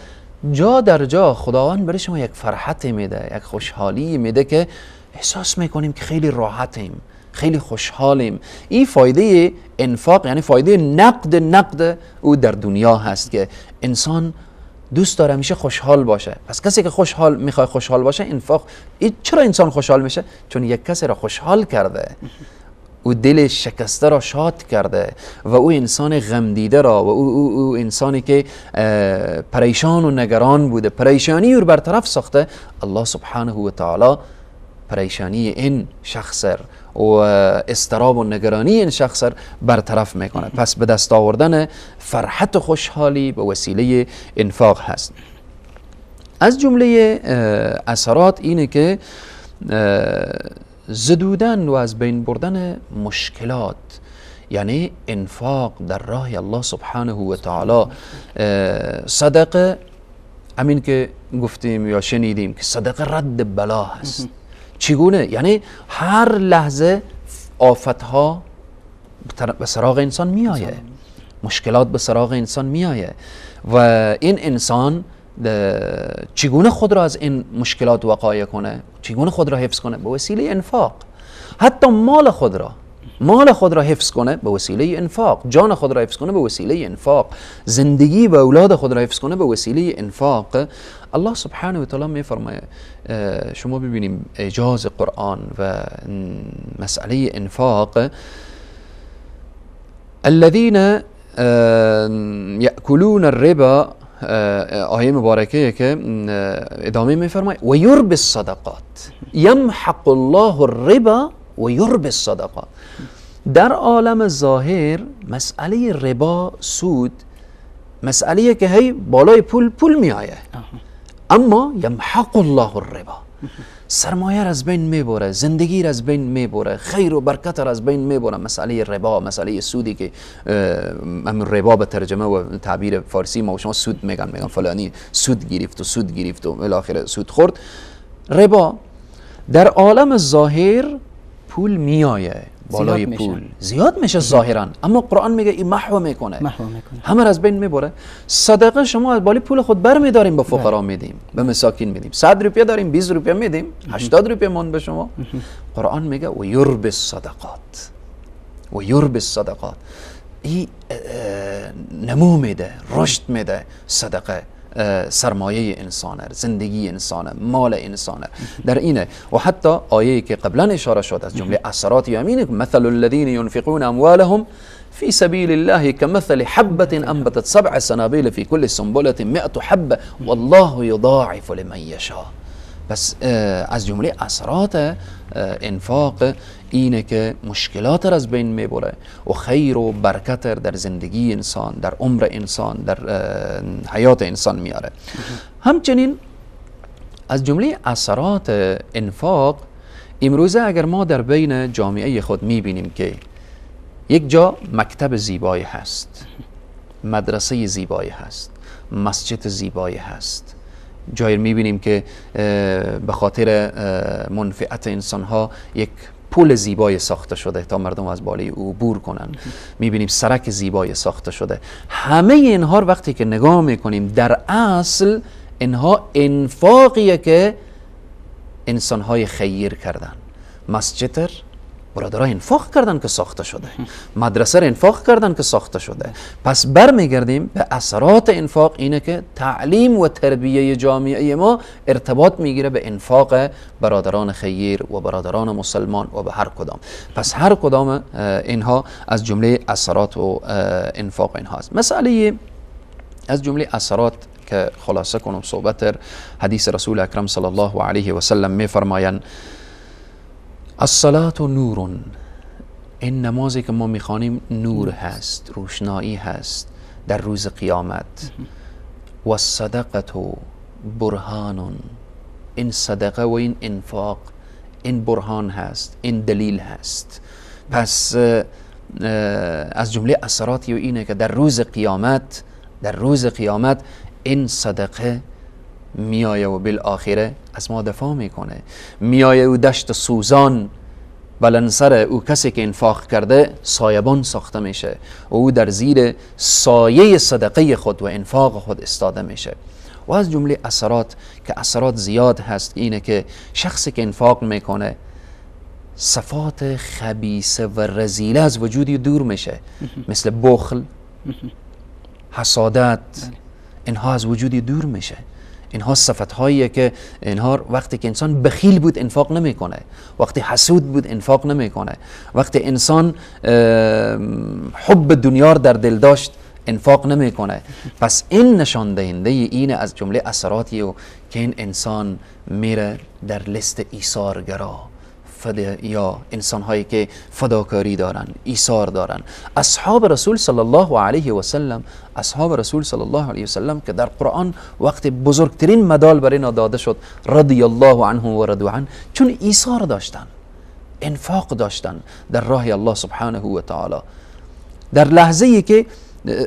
جا در جا خداوند برای شما یک فرحت میده، یک خوشحالی میده که احساس میکنیم که خیلی راحتیم، خیلی خوشحالیم. این فایده انفاق، یعنی فایده نقد او در دنیا هست که انسان دوست داره همیشه خوشحال باشه. پس کسی که خوشحال میخواد خوشحال باشه، انفاق. چرا انسان خوشحال میشه؟ چون یک کسی را خوشحال کرده، او دل شکسته را شاد کرده و او انسان غم دیده را و او انسانی که پریشان و نگران بوده، پریشانی او برطرف ساخته. الله سبحانه و تعالی پریشانی این شخص و اضطراب و نگرانی این شخص برطرف میکنه. پس به دست آوردن فرحت و خوشحالی به وسیله انفاق هست. از جمله اثرات اینه که زدودن و از بین بردن مشکلات. یعنی انفاق در راه الله سبحانه و تعالی. صدقه، همین که گفتیم یا شنیدیم که صدقه رد بلا هست. چگونه؟ یعنی هر لحظه آفتها به سراغ انسان میآیه، مشکلات به سراغ انسان میآیه و این انسان چگونه خود را از این مشکلات وقایه کنه، چگونه خود را حفظ کنه؟ به وسیله انفاق. حتی مال خود را حفظ کنه به وسیله انفاق، جان خود را حفظ کنه به وسیله انفاق، زندگی و اولاد خود را حفظ کنه به وسیله انفاق. الله سبحانه و تعالی میفرمایه، شما ببینیم اعجاز قرآن و مسئله انفاق، الذين یأکلون الربا، آیه مبارکه که ادامه میفرمایه و یربی الصدقات، یمحق الله الربا و یربی الصدقات. در عالم ظاهر مسئله ربا، سود، مسئله که هی بالای پول پول میآیه، اما یمحق الله الربا، سرمایه را از بین میبره، زندگی را از بین میبره، خیر و برکت را از بین میبره. مسئله ربا، مسئله سودی که ربا به ترجمه و تعبیر فارسی ما و شما سود میگن، میگن فلانی سود گرفت و سود گرفت و بالاخره سود خورد. ربا در عالم ظاهر پول میآیه، بالای پول زیاد میشه ظاهرا، اما قرآن میگه این محو میکنه، همه را از بین میبره. صدقه شما از بالای پول خود بر میداریم، به فقرا میدیم، به مساکین میدیم، 100 روپیه داریم 20 روپیه میدیم، 80 روپیه مون به شما. قرآن میگه و یربی الصدقات، و یربی الصدقات، این نمو میده، رشد میده صدقه، سرمایه انسانه، زندگی انسانه، مال انسانه در اینه. و حتی آیه که قبلا اشاره شد از جمله اثرات یمینه، مثل الذين ينفقون اموالهم في سبيل الله كمثل حبة انبتت سبع سنابل في كل سنبلة 100 حبة والله يضاعف لمن يشاء. بس از جمله اثرات انفاق اینه که مشکلات را از بین میبره و خیر و برکت در زندگی انسان، در عمر انسان، در حیات انسان میاره. همچنین از جمله اثرات انفاق، امروزه اگر ما در بین جامعه خود میبینیم که یک جا مکتب زیبایی هست، مدرسه زیبایی هست، مسجد زیبایی هست، جایی میبینیم که به خاطر منفعت انسانها یک پل زیبای ساخته شده تا مردم از بالای او عبور کنن، میبینیم سرک زیبای ساخته شده. همه اینها وقتی که نگاه میکنیم در اصل اینها انفاقیه که انسانهای خیر کردن. مسجد برادرها انفاق کردن که ساخته شده، مدرسه را انفاق کردن که ساخته شده. پس برمیگردیم به اثرات انفاق، اینه که تعلیم و تربیه جامعه ما ارتباط میگیره به انفاق برادران خیر و برادران مسلمان و به هر کدام. پس هر کدام اینها از جمله اثرات و انفاق اینها است. مسئله از جمله اثرات که خلاصه کنم صحبت، حدیث رسول اکرم صلی الله علیه و سلم میفرمایند الصلاة نور، این نمازی که ما میخوانیم نور هست، روشنایی هست در روز قیامت. و الصدقه برهان، این صدقه و این انفاق این برهان هست، این دلیل هست. پس از جمله اثراتی اینه که در روز قیامت، در روز قیامت این صدقه میایه و بالآخره از ما دفاع میکنه، میایه و دشت سوزان بلنسر او کسی که انفاق کرده سایبان ساخته میشه و او در زیر سایه صدقه خود و انفاق خود استاده میشه. و از جمله اثرات که اثرات زیاد هست اینه که شخصی که انفاق میکنه صفات خبیثه و رذیله از وجودی دور میشه، مثل بخل، حسادت، اینها از وجودی دور میشه. اینها صفت هاییه که اینها وقتی که انسان بخیل بود انفاق نمیکنه، وقتی حسود بود انفاق نمیکنه، وقتی انسان حب دنیا در دل داشت انفاق نمیکنه. پس این نشان دهنده اینه از جمله اثراتی که این انسان میره در لیست ایثارگرا، یا انسان هایی که فداکاری دارن، ایثار دارن. اصحاب رسول صلی الله علیه و سلم، اصحاب رسول صلی الله علیه و سلم که در قرآن وقت بزرگترین مدال برای اینا داده شد، رضی الله عنهم و رضوا عنه، چون ایثار داشتن، انفاق داشتن در راه الله سبحانه و تعالی. در لحظه ای که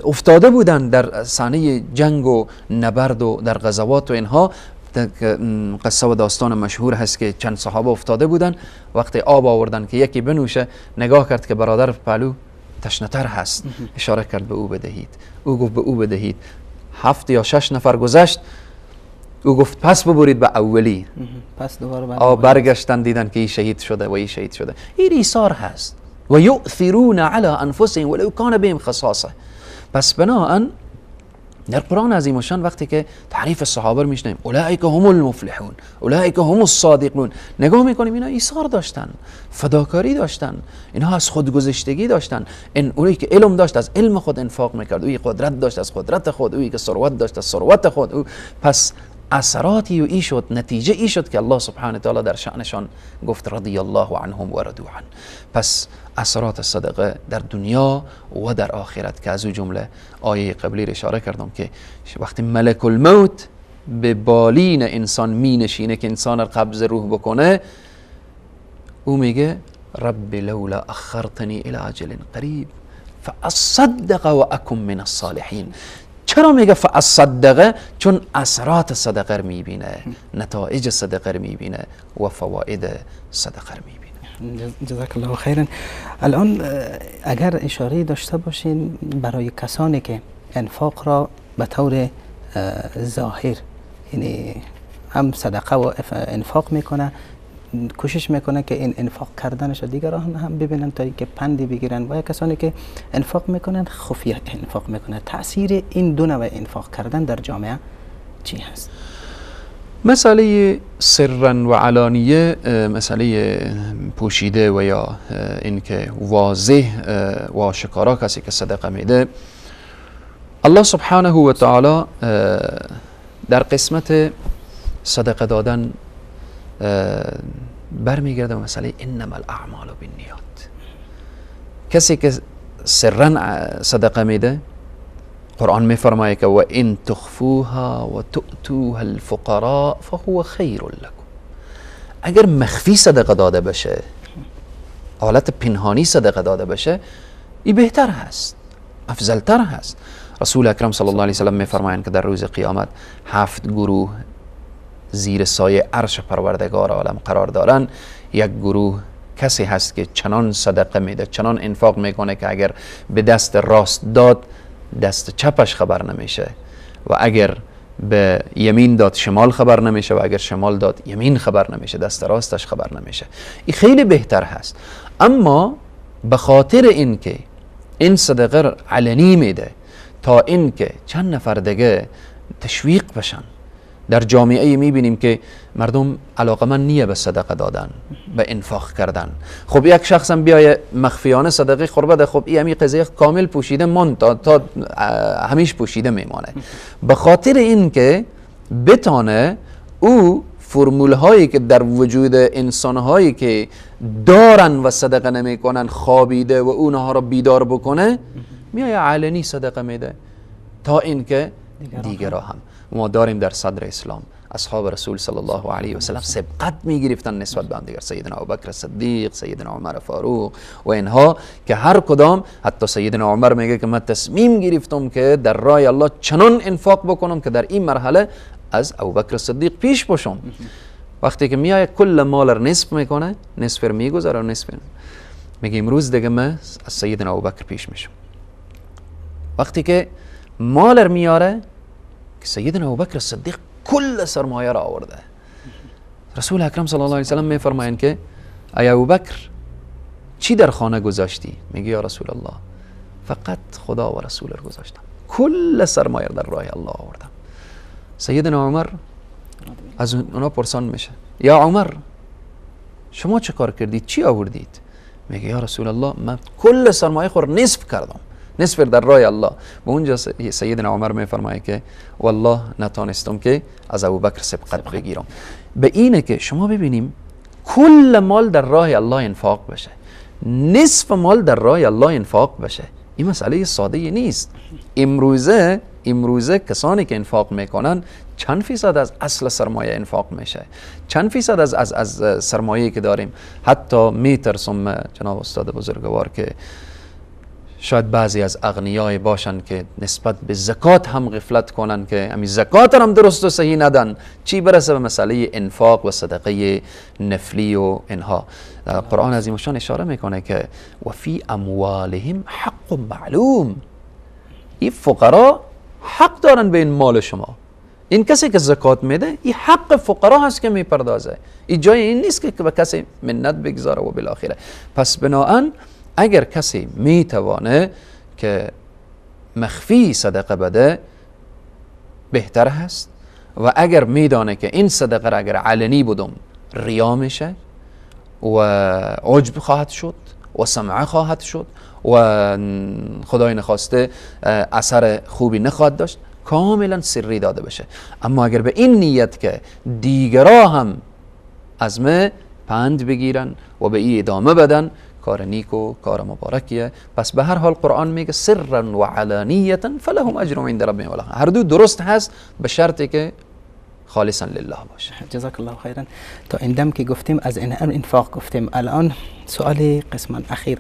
افتاده بودن در صحنه جنگ و نبرد و در غزوات و اینها، قصه و داستان مشهور هست که چند صحابه افتاده بودن، وقتی آب آوردن که یکی بنوشه، نگاه کرد که برادر پهلو تشنه‌تر هست، اشاره کرد به او بدهید، او گفت به او بدهید. 7 یا 6 نفر گذشت، او گفت پس ببرید به اولی. پس دوباره برگشتن دیدن که این شهید شده و این شهید شده. این ایثار هست. و یؤثرون علی انفسهم ولو کان بهم خصاصه. پس بناهن در قرآن عظیم الشان وقتی که تعریف صحابه رو میشنیم، اولئک هم المفلحون، اولئک هم الصادقون، نگاه میکنیم اینا ایثار داشتن، فداکاری داشتن، اینها از خودگذشتگی داشتن. این اونی که علم داشت از علم خود انفاق میکرد، اوی قدرت داشت از قدرت خود، اوی که ثروت داشت از ثروت خود. او پس اثراتی و ای شد، نتیجه ای شد که الله سبحانه تعالی در شأنشان گفت رضی الله عنهم و رضوا عنه. پس اثرات صدقه در دنیا و در آخرت، که از او جمله آیه قبلی رو اشاره کردم که وقتی ملک الموت به بالین انسان می نشینه که انسان رو قبض روح بکنه، او میگه رب لولا اخرتنی الى اجل قریب فاصدق و اکن من الصالحین. چرا میگه فاصدقه؟ چون اثرات صدقه رو میبینه، نتایج صدقه رو میبینه و فواید صدقه رو میبینه. جزاک الله خیرا. الان اگر اشاره داشته باشین برای کسانی که انفاق را به طور ظاهر، یعنی هم صدقه و انفاق میکنه، کوشش میکنه که این انفاق کردنش دیگران هم ببینن تا اینکه پندی بگیرن، و کسانی که انفاق میکنن خفیه انفاق میکنن، تاثیر این دو نوع انفاق کردن در جامعه چی هست؟ مسئله سرا و علانیه، مسئله پوشیده و یا اینکه واضح و آشکارا کسی که صدقه میده، الله سبحانه و تعالی در قسمت صدقه دادن برمیگرده به مسئله انما الاعمال بالنیات. کسی که سرا صدقه میده، قرآن میفرماید که و ان تخفوها و تؤتوها الفقراء فهو خیر لكم. اگر مخفی صدقه داده بشه، حالت پنهانی صدقه داده بشه، این بهتر هست، افضلتر هست. رسول اکرم صلی الله علیه وسلم میفرمایند که در روز قیامت 7 گروه زیر سایه عرش پروردگار عالم قرار دارن. یک گروه کسی هست که چنان صدقه میده، چنان انفاق میکنه که اگر به دست راست داد دست چپش خبر نمیشه، و اگر به یمین داد شمال خبر نمیشه، و اگر شمال داد یمین خبر نمیشه، دست راستش خبر نمیشه. این خیلی بهتر هست. اما به خاطر اینکه این صدقه علنی میده تا اینکه چند نفر دیگه تشویق بشن، در جامعه میبینیم که مردم علاقمند نیه به صدقه دادن، به انفاق کردن. خب یک شخص هم بیای مخفیانه صدقه خور بده، خب این همی قضیه کامل پوشیده ماند، تا همیش پوشیده میمانه. به خاطر اینکه بتانه او فرمول هایی که در وجود انسان هایی که دارن و صدقه نمیکنن خوابیده و اونها را بیدار بکنه، میای علنی صدقه میده تا اینکه دیگران هم. ما داریم در صدر اسلام اصحاب رسول صلی الله علیه و سلم سبقت میگرفتن نسبت به هم دیگر، سیدنا ابوبکر صدیق، سیدنا عمر فاروق و اینها، که هر کدام، حتی سیدنا عمر میگه که من تصمیم گرفتم که در راه الله چنان انفاق بکنم که در این مرحله از ابوبکر صدیق پیش باشم. وقتی که میای کل مال رو نصف میکنه، نصف رو میگذاره و نصف میگه امروز دیگه من از سیدنا ابوبکر پیش میشم. وقتی که مال رو میاره که سیدنا ابوبکر صدیق کل سرمایه را آورده، رسول اکرم صلی الله علیه وسلم میفرمایند که ای ابوبکر چی در خانه گذاشتی؟ میگه یا رسول الله فقط خدا و رسول رو گذاشتم، کل سرمایه در راه الله آوردم. سیدنا عمر از اونا پرسان میشه، یا عمر شما چه کار کردید؟ چی آوردید؟ میگه یا رسول الله من کل سرمایه خود نصف کردم، نصف در راه الله. و اونجا سیدنا عمر میفرمایه که والله نتانستم که از ابوبکر سبقت بگیرم. به اینه که شما ببینیم کل مال در راه الله انفاق بشه، نصف مال در راه الله انفاق بشه، این مسئله ساده نیست. امروزه کسانی که انفاق میکنن چند فیصد از اصل سرمایه انفاق میشه، چند فیصد از سرمایه که داریم. حتی میترسم جناب استاد بزرگوار که شاید بعضی از اغنیای باشن که نسبت به زکات هم غفلت کنن، که همین زکات هم درست و صحیح ندن، چی برسه به مسئله انفاق و صدقه نفلی و اینها. در قرآن عظیم الشان اشاره میکنه که و فی اموالهم حق معلوم، این فقرا حق دارن به این مال شما. این کسی که زکات میده این حق فقرا هست که میپردازه، این جای این نیست که به کسی منت بگذاره و بالاخره. پس بناهن اگر کسی میتوانه که مخفی صدقه بده بهتر هست، و اگر میدانه که این صدقه را اگر علنی بدم ریا میشه و عجب خواهد شد و سمعه خواهد شد و خدای نخواسته اثر خوبی نخواهد داشت، کاملا سری داده بشه. اما اگر به این نیت که دیگرا هم از ما پند بگیرن و به این ادامه بدن، کار نیک و کار مبارکیه. پس به هر حال قرآن میگه سرا و علانیتا فلهم اجر عند ربهم ولا، هر دو درست هست به شرطی که خالصا لله باشه. جزاک الله خیرا. تا این دم که گفتیم از این انفاق گفتیم، الان سوال قسما اخیر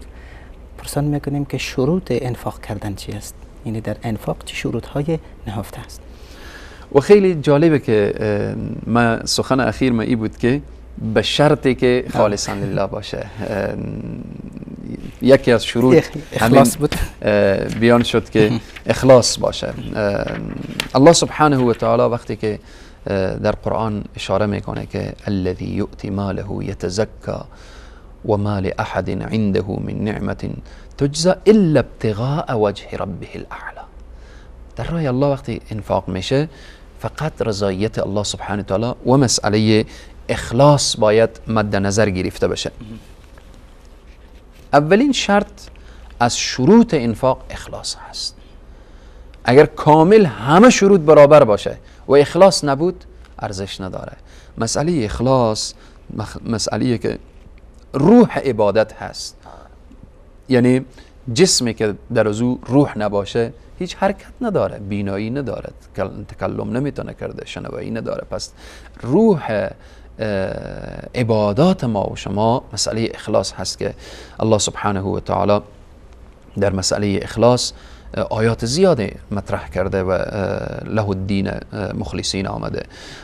پرسان میکنیم که شروط انفاق کردن چی است؟ یعنی در انفاق چه شروط های نهفته است؟ و خیلی جالبه که ما سخن اخیر ما ای بود که به شرطی که خالصا لله باشه. یکی از شروط اخلاص بود، بیان شد که اخلاص باشه. الله سبحانه و تعالی وقتی که در قرآن اشاره میکنه که الذی یؤتی ماله یتزکا و ما لأحد عنده من نعمت تجزا الا ابتغاء وجه ربه الاعلى. در راه الله وقتی انفاق میشه فقط رضایت الله سبحانه و تعالی و مسئله اخلاص باید مد نظر گرفته بشه. اولین شرط از شروط انفاق اخلاص هست. اگر کامل همه شروط برابر باشه و اخلاص نبود ارزش نداره. مسئله اخلاص مسئله که روح عبادت هست، یعنی جسمی که در از او روح نباشه هیچ حرکت نداره، بینایی نداره، تکلم نمیتونه کرده، شنوایی نداره. پس روح عبادات ما و شما مسئله اخلاص هست که الله سبحانه و تعالی در مسئله اخلاص آیات زیاده مطرح کرده و له الدین مخلصین آمده،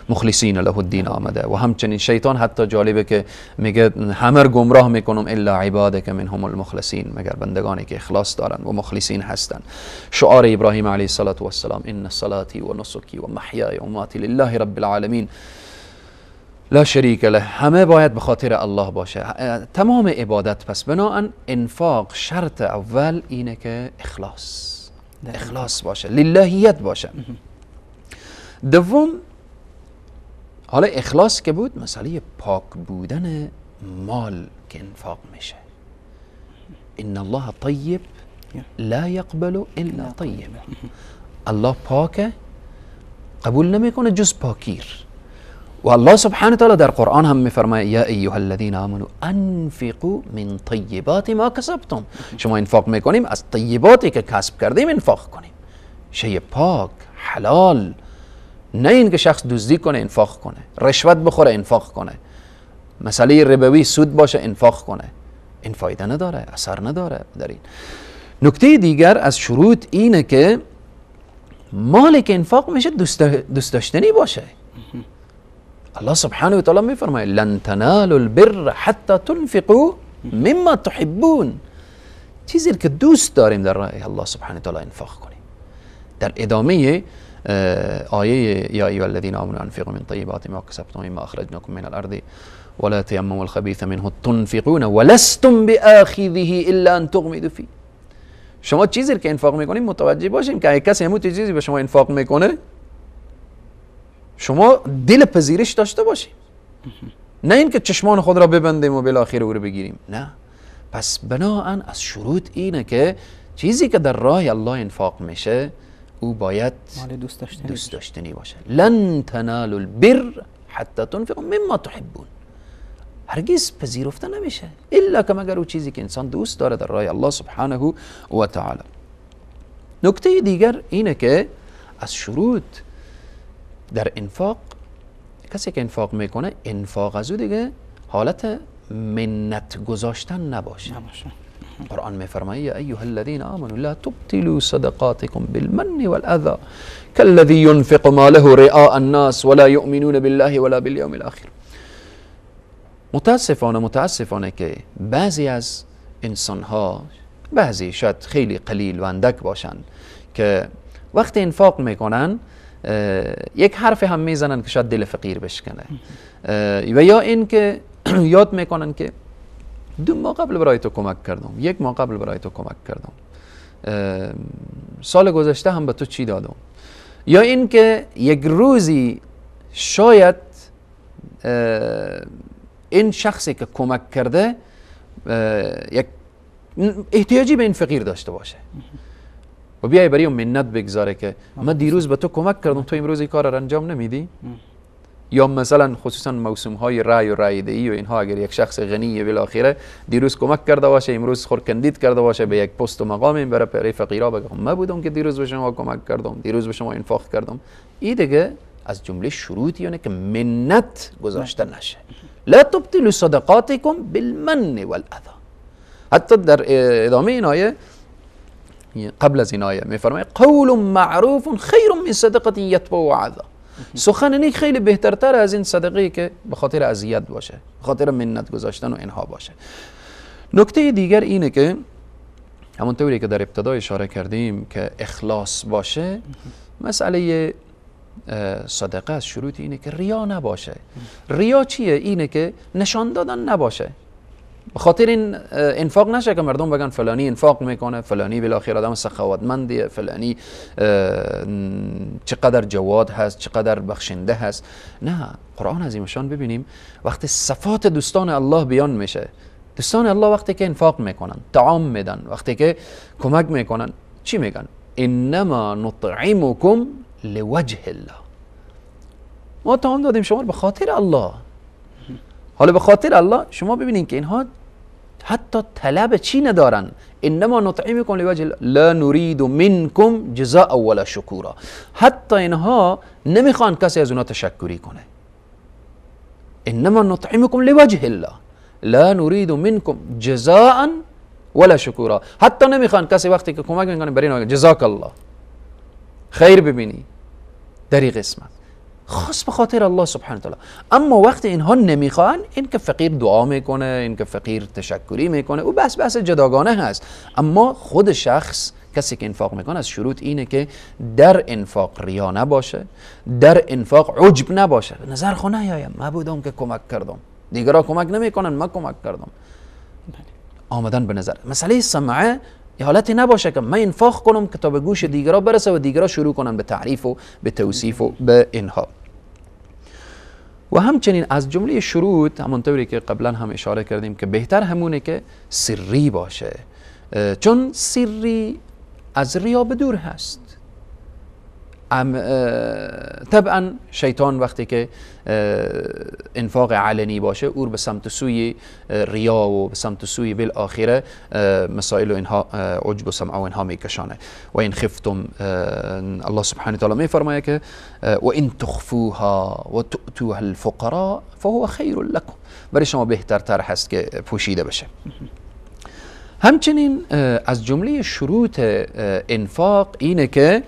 مخلصین له الدین آمده. و همچنین شیطان حتی جالبه که میگه همه رو گمراه میکنم الا عبادک منهم المخلصین، مگر بندگانی که اخلاص دارن و مخلصین هستن. شعار ابراهیم علیه الصلاة والسلام ان صلاتی و نسکی و محیای و مماتی لله رب العالمین لا شریک له، همه باید به خاطر الله باشه تمام عبادت. پس بناهن انفاق شرط اول اینه که اخلاص باشه، للهیت باشه. دوم، حالا اخلاص که بود، مسئله پاک بودن مال که انفاق میشه. ان الله طیب لا یقبل الا طیب. الله پاکه، قبول نمیکنه جز پاکیر. و الله سبحانه وتعالی در قرآن هم میفرماید یا ایها الذین آمنوا انفقوا من طیبات ما کسبتم. شما انفاق میکنیم از طیباتی که کسب کردیم انفاق کنیم، شی پاک حلال، نه اینکه شخص دزدی کنه انفاق کنه، رشوت بخوره انفاق کنه، مسئله ربوی سود باشه انفاق کنه، این فایده نداره، اثر نداره در این. نکته دیگر از شروط اینه که مالی که انفاق میشه دوست داشتنی باشه. الله سبحانه و تعالی میفرماید لن تنالوا البر حتی تنفقوا مما تحبون. چیزی که دوست داریم در راه الله سبحانه و تعالی انفاق کنیم. در ادامه آیه یا ایها الذین آمنوا انفقوا من طیبات ما کسبتم مما اخرجناکم من الارض ولا تیمموا الخبیث منه تنفقون ولستم بآخذه الا ان تغمضوا فیه. شما چیزی که انفاق میکنیم متوجه باشیم که اگه کسی همون چیزی به شما انفاق میکنه شما دل پذیرش داشته باشیم، نه اینکه چشمان خود را ببندیم و بالاخره او رو بگیریم، نه. پس بناهن از شروط اینه که چیزی که در راه الله انفاق میشه او باید دوست داشتنی باشه. لن تنالوا البر حتی تنفقوا مما تحبون. هرگز پذیرفته نمیشه الا که مگر او چیزی که انسان دوست داره در راه الله سبحانه و تعالی. نکته دیگر اینه که از شروط در انفاق، کسی که انفاق میکنه انفاق از او دیگه حالت منت گذاشتن نباشه. قرآن میفرماید ایها الذین آمنوا لا تبطلوا صدقاتكم بالمن والأذى كالذی ينفق ماله رئاء الناس ولا یؤمنون بالله ولا باليوم الآخر. متاسفانه که بعضی از انسان ها، بعضی شاید خیلی قلیل و اندک باشن، که وقتی انفاق میکنن یک حرف هم میزنن که شاید دل فقیر بشکنه، و یا این که یاد میکنن که 2 ماه قبل برای تو کمک کردم، 1 ماه قبل برای تو کمک کردم، سال گذشته هم به تو چی دادم، یا این که یک روزی شاید این شخصی که کمک کرده یک احتیاجی به این فقیر داشته باشه و بیای برای اون منت بگذاره که من دیروز به تو کمک کردم، تو امروز این کار را انجام نمیدی. یا مثلا خصوصا موسم های رای و رای دهی و اینها، اگر یک شخص غنی بالاخره دیروز کمک کرده باشه، امروز خورکندید کرده باشه به یک پست و مقام، برای فقیرا بگه من بودم که دیروز به شما کمک کردم، دیروز به شما انفاق کردم. این دیگه از جمله شروطی یعنی که منت گذاشته نشه. لا تبطلوا صدقاتكم بالمن والأذى. حتی در ادامه این آیه، قبل از این آیه میفرماید قول معروف خیر من صدقه یتبع اذى. سخن نیک خیلی بهترتر از این صدقه که به خاطر اذیت باشه، به خاطر منت گذاشتن و اینها باشه. نکته دیگر اینه که همونطوری که در ابتدا اشاره کردیم که اخلاص باشه، مسئله صدقه از شروط اینه که ریا نباشه. ریا چیه؟ اینه که نشان دادن نباشه، به خاطر این انفاق نشه که مردم بگن فلانی انفاق میکنه، فلانی بالاخره آدم سخاوتمندیه، فلانی چقدر جواد هست، چقدر بخشنده هست. نه، قرآن عظیمشان ببینیم وقتی صفات دوستان الله بیان میشه، دوستان الله وقتی که انفاق میکنن، طعام میدن، وقتی که کمک میکنن، چی میگن؟ انما نطعمکم لوجه الله. ما طعام دادیم شما به خاطر الله. حالا به خاطر الله شما ببینید که اینها حتی طلب چی ندارن. انما نطعمکم لوجه الله لا نريد منکم جزاء ولا شکورا. حتی اینها نمیخوان کسی از اونها تشکری کنه. انما نطعمکم لوجه الله لا نريد منکم جزاء ولا شکورا. حتی نمیخوان کسی وقتی که کمک میکنه برای اینا جزاک الله، خیر ببینی در این قسمت، خاص به خاطر الله سبحانه وتعالی. اما وقتی اینها نمیخوان، این که فقیر دعا میکنه، این که فقیر تشکری میکنه، او بس جداگانه هست. اما خود شخص کسی که انفاق میکنه از شروط اینه که در انفاق ریا نباشه، در انفاق عجب نباشه. نظر خو نیایم من بودم که کمک کردم، دیگرا کمک نمیکنن، من کمک کردم. آمدن به نظر مسئله سمعه یه حالتی نباشه که من انفاق کنم که تا به گوش دیگرا برسه و دیگرا شروع کنن به تعریف و به توصیف و به اینها. و همچنین از جمله شروط، همونطوری که قبلا هم اشاره کردیم، که بهتر همونه که سری باشه، چون سری از ریا به دور هست. طبعا شیطان وقتی که انفاق علنی باشه، او به سمت سوی ریا و به سمت سوی بالآخره مسائل و اینها، عجب و سمع و اینها میکشانه. و این خفتم، الله سبحانه وتعالی میفرماید که و این تخفوها و تؤتوها الفقراء فهو خیر لكم، برای شما بهترتر هست که پوشیده بشه. همچنین از جمله شروط انفاق اینه که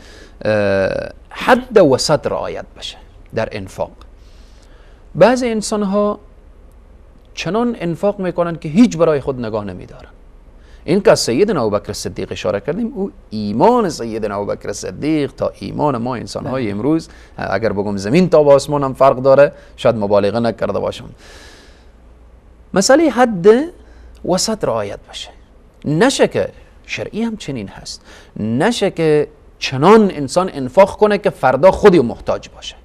حد وسط رعایت بشه در انفاق. بعضی انسان ها چنان انفاق میکنن که هیچ برای خود نگاه نمیدارن. این که سیدنا ابوبکر صدیق اشاره کردیم، او ایمان سیدنا ابوبکر صدیق تا ایمان ما انسان های امروز، اگر بگم زمین تا با آسمان هم فرق داره، شاید مبالغه نکرده باشم. مسئله حد وسط رعایت بشه، نشه که شرعی هم چنین هست، نشه که چنان انسان انفاق کنه که فردا خودی محتاج باشه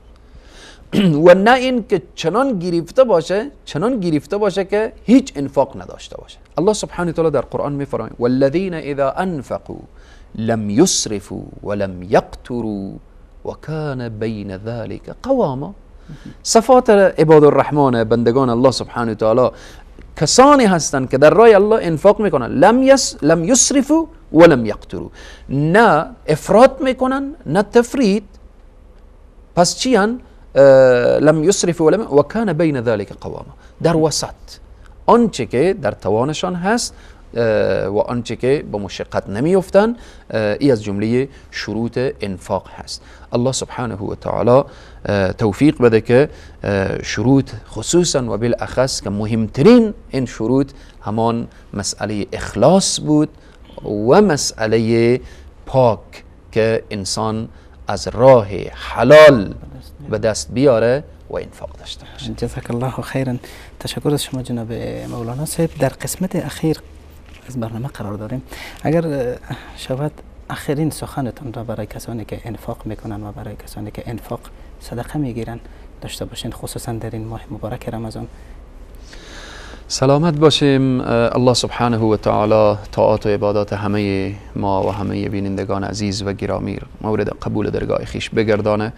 و نه این که چنان گرفته باشه، چنان گرفته باشه که هیچ انفاق نداشته باشه. الله سبحانه وتعالی در قرآن میفرماید والذین اذا انفقوا لم يسرفوا ولم يقتروا وكان بین ذلك قواما. صفات عباد الرحمن، بندگان الله سبحانه وتعالی، کسانی هستند که در راه الله انفاق میکنن، لم یسرفوا ولم یقتروا، نه افراط میکنن نه تفریط. پس چی هن؟ لم یسرفوا ولم وکان بین ذلك قواما، در وسط آنچه که در توانشان هست و آنچه که با مشقت نمیافتن، ای از جمله شروط انفاق هست. الله سبحانه و تعالی توفیق بده که شروط خصوصا و بالاخص که مهمترین این شروط همان مسئله اخلاص بود و مسئله پاک که انسان از راه حلال به دست بیاره و انفاق داشته باشه. جزاک الله خیرا. تشکر از شما جناب مولانا صاحب. در قسمت اخیر از برنامه قرار داریم. اگر شود آخرین سخنتان را برای کسانی که انفاق میکنن و برای کسانی که انفاق صدقه میگیرن داشته باشین، خصوصا در این ماه مبارک رمضان. سلامت باشیم. الله سبحانه و تعالی طاعات و عبادات همه ما و همه بینندگان عزیز و گرامی مورد قبول درگاه خویش بگردانه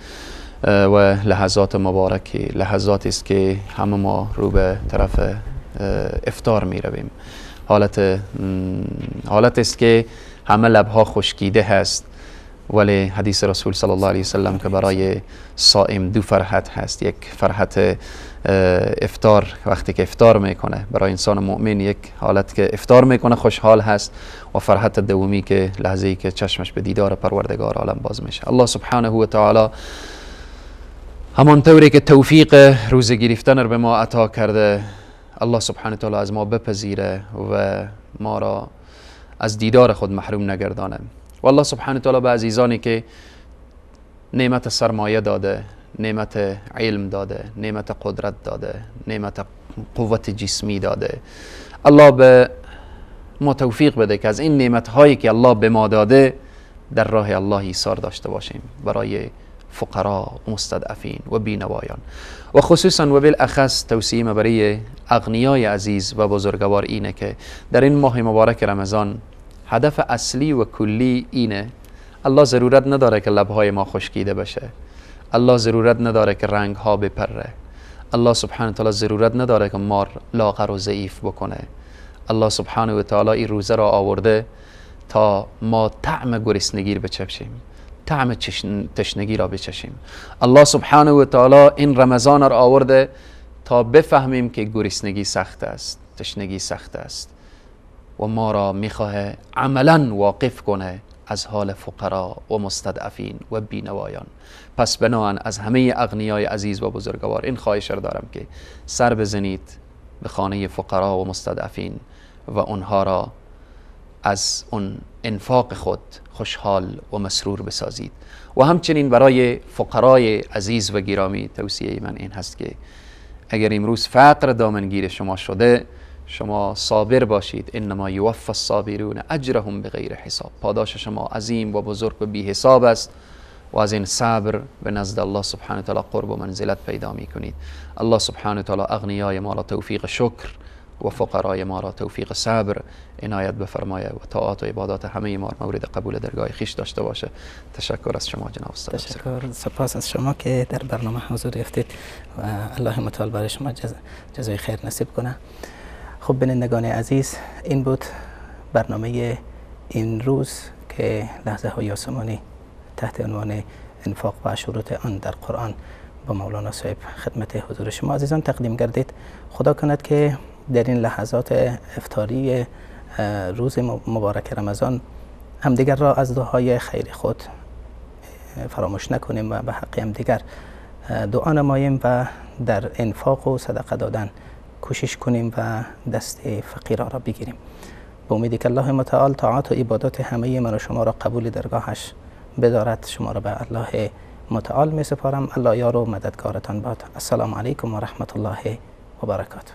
و لحظات مبارکی، لحظاتی است که همه ما رو به طرف افطار می رویم. حالت است که همه لبها خشکیده هست، ولی حدیث رسول صلی الله علیه وسلم که برای صائم دو فرحت هست، یک فرحت افطار وقتی که افطار میکنه، برای انسان مؤمن یک حالت که افطار میکنه خوشحال هست، و فرحت دومی که لحظه‌ای که چشمش به دیدار پروردگار عالم باز میشه. الله سبحانه و تعالی همانطوری که توفیق روزه گرفتن رو به ما عطا کرده، الله سبحانه و تعالی از ما بپذیره و ما را از دیدار خود محروم نگردانه. و الله سبحانه و تعالی به عزیزانی که نعمت سرمایه داده، نعمت علم داده، نعمت قدرت داده، نعمت قوت جسمی داده، الله به ما توفیق بده که از این نعمت هایی که الله به ما داده در راه الله ایثار داشته باشیم برای فقرا و مستضعفین و بینوایان. و خصوصا و بالاخص توصیه ما برای اغنیای عزیز و بزرگوار اینه که در این ماه مبارک رمضان هدف اصلی و کلی اینه، الله ضرورت نداره که لبهای ما خشکیده بشه، الله ضرورت نداره که رنگ ها بپره، الله سبحانه و تعالی ضرورت نداره که ما لاغر و ضعیف بکنه. الله سبحانه و تعالی این روزه را آورده تا ما طعم گرسنگی را بچشیم، طعم تشنگی را بچشیم. الله سبحانه و تعالی این رمضان را آورده تا بفهمیم که گرسنگی سخت است، تشنگی سخت است، و ما را میخواه عملا واقف کنه از حال فقرا و مستضعفین و بینوایان. پس بناهن از همه اغنیای عزیز و بزرگوار این خواهش را دارم که سر بزنید به خانه فقرا و مستضعفین و اونها را از اون انفاق خود خوشحال و مسرور بسازید. و همچنین برای فقرای عزیز و گرامی توصیه من این هست که اگر امروز فقر دامنگیر شما شده، شما صابر باشید. انما یوفى الصابرون اجرهم بغیر حساب. پاداش شما عظیم و بزرگ و بی حساب است و از این صبر به نزد الله سبحانه و تعالی قرب و منزلت پیدا می کنید. الله سبحانه و تعالی اغنیای ما را توفیق شکر و فقرای ما را توفیق صبر عنایت بفرمایه و طاعات و عبادات همه ما مورد قبول درگاه خویش داشته باشه. تشکر از شما جناب استاد. تشکر، سپاس از شما که در برنامه حضور یافتید و الله متعال برای شما جزای خیر نصیب کنه. خب بینندگان عزیز، این بود برنامه این روز که لحظه های آسمانی تحت عنوان انفاق و شروط آن در قرآن با مولانا صاحب خدمت حضور شما عزیزان تقدیم گردید. خدا کند که در این لحظات افطاری روز مبارک رمضان همدیگر را از دعاهای خیر خود فراموش نکنیم و به حق همدیگر دعا نماییم و در انفاق و صدقه دادن کوشش کنیم و دست فقیرا را بگیریم. به امید که الله متعال طاعات و عبادات همه من و شما را قبول درگاهش بدارد. شما را به الله متعال می سپارم. الله یار و مددگارتان باد. السلام علیکم و رحمت الله و برکاته.